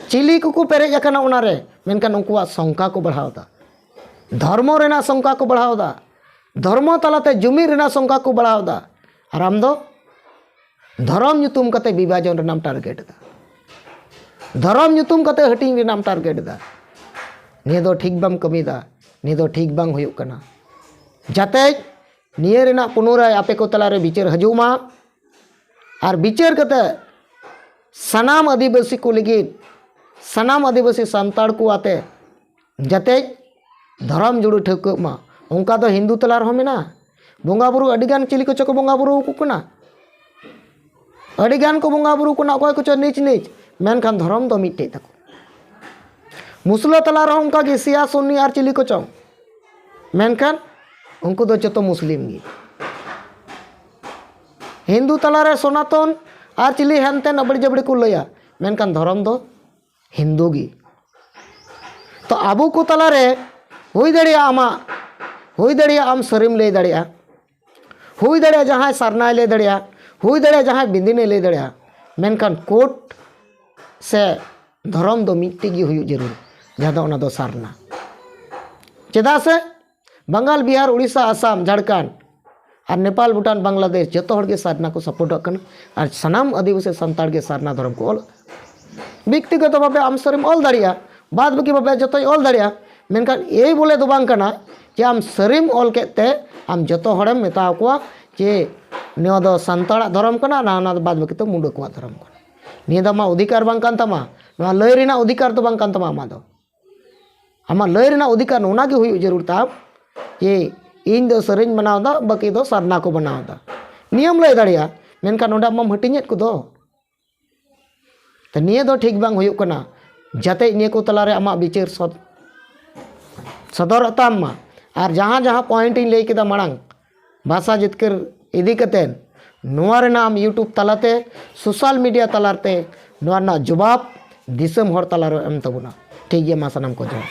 ᱪᱤᱞᱤ ᱠᱚᱠᱚ ᱯᱮᱨᱮᱡ ᱟᱠᱟᱱᱟ ᱚᱱᱟᱨᱮ, ᱢᱮᱱᱠᱷᱟᱱ ᱩᱱᱠᱩᱣᱟᱜ ᱥᱚᱝᱠᱷᱟ ᱠᱚ ᱵᱟᱲᱦᱟᱣ ᱮᱫᱟ, ᱫᱷᱚᱨᱢᱚ ᱨᱮᱱᱟᱜ ᱥᱚᱝᱠᱷᱟ ᱠᱚ ᱵᱟᱲᱦᱟᱣ ᱮᱫᱟ, ᱫᱷᱚᱨᱢᱚ ᱛᱟᱞᱟᱛᱮ ᱡᱩᱢᱤᱫ ᱨᱮᱱᱟᱜ ᱥᱚᱝᱠᱷᱟ ᱠᱚ ᱵᱟᱲᱦᱟᱣ ᱮᱫᱟ᱾ ᱟᱨ ᱟᱢ ᱫᱚ ᱫᱷᱚᱨᱚᱢ ᱧᱩᱛᱩᱢ ᱠᱟᱛᱮ ᱵᱤᱵᱷᱟᱡᱚᱱ ᱨᱮᱱᱟᱜ ᱮᱢ ᱴᱟᱨᱜᱮᱴ ᱮᱫᱟ, ᱫᱷᱚᱨᱚᱢ ᱧᱩᱛᱩᱢ ᱠᱟᱛᱮ ᱦᱟᱹᱴᱤᱧ ᱨᱮᱱᱟᱜ ᱮᱢ ᱴᱟᱨᱜᱮᱴ ᱮᱫᱟ᱾ ᱱᱤᱭᱟᱹ ᱫᱚ ᱴᱷᱤᱠ ᱵᱟᱢ ᱠᱟᱹᱢᱤᱭᱮᱫᱟ, ᱱᱤᱭᱟᱹ ᱫᱚ ᱴᱷᱤᱠ ᱵᱟᱝ ᱦᱩᱭᱩᱜ ᱠᱟᱱᱟ᱾ ᱡᱟᱛᱮ ᱱᱤᱭᱟᱹ ᱨᱮᱱᱟᱜ ᱯᱩᱱᱚᱨᱟᱭ ᱟᱯᱮ ᱠᱚ ᱛᱟᱞᱟᱨᱮ ᱵᱤᱪᱟᱹᱨ ᱦᱤᱡᱩᱜ ᱢᱟ, ᱟᱨ ᱵᱤᱪᱟᱹᱨ ᱠᱟᱛᱮ ᱥᱟᱱᱟᱢ ᱟᱹᱫᱤᱵᱟᱹᱥᱤ ᱠᱚ ᱞᱟᱹᱜᱤᱫ, ᱥᱟᱱᱟᱢ ᱟᱹᱫᱤᱵᱟᱹᱥᱤ ᱥᱟᱱᱛᱟᱲ ᱠᱚ ᱟᱛᱮ ᱡᱟᱛᱮ ᱫᱷᱚᱨᱚᱢ ᱡᱩᱲᱩ ᱴᱷᱟᱹᱣᱠᱟᱹᱜ ᱢᱟ, ᱚᱱᱠᱟ ᱫᱚ ᱦᱤᱱᱫᱩ ᱛᱟᱞᱟ ᱨᱮᱦᱚᱸ ᱢᱮᱱᱟᱜᱼᱟ᱾ ᱵᱚᱸᱜᱟ ᱵᱩᱨᱩ ᱟᱹᱰᱤᱜᱟᱱ ᱪᱤᱞᱤ ᱠᱚᱪᱚ ᱠᱚ ᱵᱚᱸᱜᱟ ᱵᱩᱨᱩ ᱟᱠᱚ ᱠᱟᱱᱟ, ᱟᱹᱰᱤᱜᱟᱱ ᱠᱚ ᱵᱚᱸᱜᱟ ᱵᱩᱨᱩ ᱠᱟᱱᱟ, ᱚᱠᱚᱭ ᱠᱚᱪᱚ ᱱᱤᱪ ᱱᱤᱪ, ᱢᱮᱱᱠᱷᱟᱱ ᱫᱷᱚᱨᱚᱢ ᱫᱚ ᱢᱤᱫᱴᱮᱡ ᱛᱟᱠᱚ᱾ ᱢᱩᱥᱞᱟᱹ ᱛᱟᱞᱟ ᱨᱮᱦᱚᱸ ᱚᱱᱠᱟ ᱜᱮ ᱥᱤᱭᱟ ᱥᱩᱱᱱᱤ ᱟᱨ ᱪᱤᱞᱤ ᱠᱚᱪᱚᱝ, ᱢᱮᱱᱠᱷᱟᱱ ᱩᱱᱠᱩ ᱫᱚ ᱡᱚᱛᱚ ᱢᱩᱥᱞᱤᱢ ᱜᱮ᱾ ᱦᱤᱱᱫᱩ ᱛᱟᱞᱟᱨᱮ ᱥᱚᱱᱟᱛᱚᱱ ᱟᱨ ᱪᱤᱞᱤ ᱦᱮᱱᱛᱮᱱ ᱟᱵᱲᱤ ᱡᱟᱵᱲᱤ ᱠᱚ ᱞᱟᱹᱭᱟ, ᱢᱮᱱᱠᱷᱟᱱ ᱫᱷᱚᱨᱚᱢ ᱫᱚ ᱦᱤᱱᱫᱩ ᱜᱮ᱾ ᱛᱚ ᱟᱵᱚ ᱠᱚ ᱛᱟᱞᱟᱨᱮ ᱦᱩᱭ ᱫᱟᱲᱮᱭᱟᱜᱼᱟ ᱟᱢᱟᱜ, ᱦᱩᱭ ᱫᱟᱲᱮᱭᱟᱜᱼᱟ ᱟᱢ ᱥᱟᱹᱨᱤᱢ ᱞᱟᱹᱭ ᱫᱟᱲᱮᱭᱟᱜᱼᱟ, ᱦᱩᱭ ᱫᱟᱲᱮᱭᱟᱜᱼᱟ ᱡᱟᱦᱟᱸᱭ ᱥᱟᱨᱱᱟᱭ ᱞᱟᱹᱭ ᱫᱟᱲᱮᱭᱟᱜᱼᱟ, ᱦᱩᱭ ᱫᱟᱲᱮᱭᱟᱜᱼᱟ ᱡᱟᱦᱟᱸᱭ ᱵᱤᱱᱫᱤᱱᱮ ᱞᱟᱹᱭ ᱫᱟᱲᱮᱭᱟᱜᱼᱟ, ᱢᱮᱱᱠᱷᱟᱱ ᱠᱳᱰ ᱥᱮ ᱫᱷᱚᱨᱚᱢ ᱫᱚ ᱢᱤᱫᱴᱮᱡ ᱜᱮ ᱦᱩᱭᱩᱜ ᱡᱟᱹᱨᱩᱲ, ᱡᱟᱦᱟᱸ ᱫᱚ ᱚᱱᱟ ᱫᱚ ᱥᱟᱨᱱᱟ᱾ ᱪᱮᱫᱟᱜ ᱥᱮ ᱵᱟᱝᱜᱟᱞ, ᱵᱤᱦᱟᱨ, ᱩᱲᱤᱥᱥᱟ, ᱟᱥᱟᱢ, ᱡᱷᱟᱲᱠᱷᱚᱸᱰ ᱟᱨ ᱱᱮᱯᱟᱞ, ᱵᱷᱩᱴᱟᱱ, ᱵᱟᱝᱞᱟᱫᱮᱥ ᱡᱚᱛᱚ ᱦᱚᱲ ᱜᱮ ᱥᱟᱨᱱᱟ ᱠᱚ ᱥᱟᱯᱳᱨᱴᱚᱜ ᱠᱟᱱᱟ᱾ ᱟᱨ ᱥᱟᱱᱟᱢ ᱟᱹᱫᱤᱵᱟᱹᱥᱤ ᱥᱟᱱᱛᱟᱲ ᱜᱮ ᱥᱟᱨᱱᱟ ᱫᱷᱚᱨᱚᱢ ᱠᱚ ᱚᱞ᱾ ᱵᱮᱠᱛᱤᱜᱚᱛᱚ ᱵᱷᱟᱵᱮ ᱟᱢ ᱥᱟᱹᱨᱤᱢ ᱚᱞ ᱫᱟᱲᱮᱭᱟᱜᱼᱟ, ᱵᱟᱫ ᱵᱟᱹᱠᱤ ᱵᱷᱟᱵᱮ ᱡᱚᱛᱚᱭ ᱚᱞ ᱫᱟᱲᱮᱭᱟᱜᱼᱟ, ᱢᱮᱱᱠᱷᱟᱱ ᱮᱭ ᱵᱚᱞᱮ ᱫᱚ ᱵᱟᱝ ᱠᱟᱱᱟ ᱡᱮ ᱟᱢ ᱥᱟᱹᱨᱤᱢ ᱚᱞ ᱠᱮᱫ ᱛᱮ ᱟᱢ ᱡᱚᱛᱚ ᱦᱚᱲᱮᱢ ᱢᱮᱛᱟ ᱠᱚᱣᱟ ᱡᱮ ᱱᱚᱣᱟ ᱫᱚ ᱥᱟᱱᱛᱟᱲᱟᱜ ᱫᱷᱚᱨᱚᱢ ᱠᱟᱱᱟ, ᱱᱚᱣᱟ ᱫᱚ ᱵᱟᱫ ᱵᱟᱹᱠᱤ ᱫᱚ ᱢᱩᱰᱟᱹ ᱠᱚᱣᱟᱜ ᱫᱷᱚᱨᱚᱢ ᱠᱟᱱᱟ᱾ ᱱᱤᱭᱟᱹ ᱫᱚ ᱟᱢᱟᱜ ᱚᱫᱷᱤᱠᱟᱨ ᱵᱟᱝ ᱠᱟᱱ ᱛᱟᱢᱟ, ᱱᱚᱣᱟ ᱞᱟᱹᱭ ᱨᱮᱱᱟᱜ ᱚᱫᱷᱤᱠᱟᱨ ᱫᱚ ᱵᱟᱝ ᱠᱟᱱ ᱛᱟᱢᱟ ᱟᱢᱟᱜ ᱫᱚ᱾ ᱟᱢᱟᱜ ᱞᱟᱹᱭ ᱨᱮᱱᱟᱜ ᱚᱫᱷᱤᱠᱟᱨ ᱚᱱᱟ ᱜᱮ ᱦᱩᱭᱩᱜ ᱡᱟᱹᱨᱩᱲ ᱛᱟᱢ ᱡᱮ ᱤᱧ ᱫᱚ ᱥᱟᱹᱨᱤᱧ ᱢᱟᱱᱟᱣ ᱮᱫᱟ, ᱵᱟᱹᱠᱤ ᱫᱚ ᱥᱟᱨᱱᱟ ᱠᱚ ᱢᱟᱱᱟᱣ ᱮᱫᱟ᱾ ᱱᱤᱭᱟᱹᱢ ᱞᱟᱹᱭ ᱫᱟᱲᱮᱭᱟᱜᱼᱟ, ᱢᱮᱱᱠᱷᱟᱱ ᱱᱚᱰᱮ ᱟᱢ ᱢᱟᱢ ᱦᱟᱹᱴᱤᱧᱮᱫ ᱠᱚᱫᱚ᱾ ᱛᱚ ᱱᱤᱭᱟᱹ ᱫᱚ ᱴᱷᱤᱠ ᱵᱟᱝ ᱦᱩᱭᱩᱜ ᱠᱟᱱᱟ᱾ ᱡᱟᱛᱮ ᱱᱤᱭᱟᱹ ᱠᱚ ᱛᱟᱞᱟᱨᱮ ᱟᱢᱟᱜ ᱵᱤᱪᱟᱹᱨ ᱥᱚᱫ-, ᱥᱚᱫᱚᱨᱚᱜ ᱛᱟᱢ ᱢᱟ᱾ ᱟᱨ ᱡᱟᱦᱟᱸ ᱡᱟᱦᱟᱸ ᱯᱚᱭᱮᱱᱴ ᱤᱧ ᱞᱟᱹᱭ ᱠᱮᱫᱟ ᱢᱟᱲᱟᱝ, ᱵᱷᱟᱥᱟ ᱡᱤᱛᱠᱟᱹᱨ ᱤᱫᱤ ᱠᱟᱛᱮ, ᱱᱚᱣᱟ ᱨᱮᱱᱟᱜ ᱟᱢ YouTube ᱛᱟᱞᱟᱛᱮ, ᱥᱳᱥᱟᱞ ᱢᱤᱰᱤᱭᱟ ᱛᱟᱞᱟᱛᱮ ᱱᱚᱣᱟ ᱨᱮᱱᱟᱜ ᱡᱚᱵᱟᱵ ᱫᱤᱥᱚᱢ ᱦᱚᱲ ᱛᱟᱞᱟᱨᱮ ᱮᱢ ᱛᱟᱵᱚᱱᱟ᱾ ᱴᱷᱤᱠ ᱜᱮᱭᱟ, ᱢᱟ ᱥᱟᱱᱟᱢ ᱠᱚ ᱡᱚᱦᱟᱨ᱾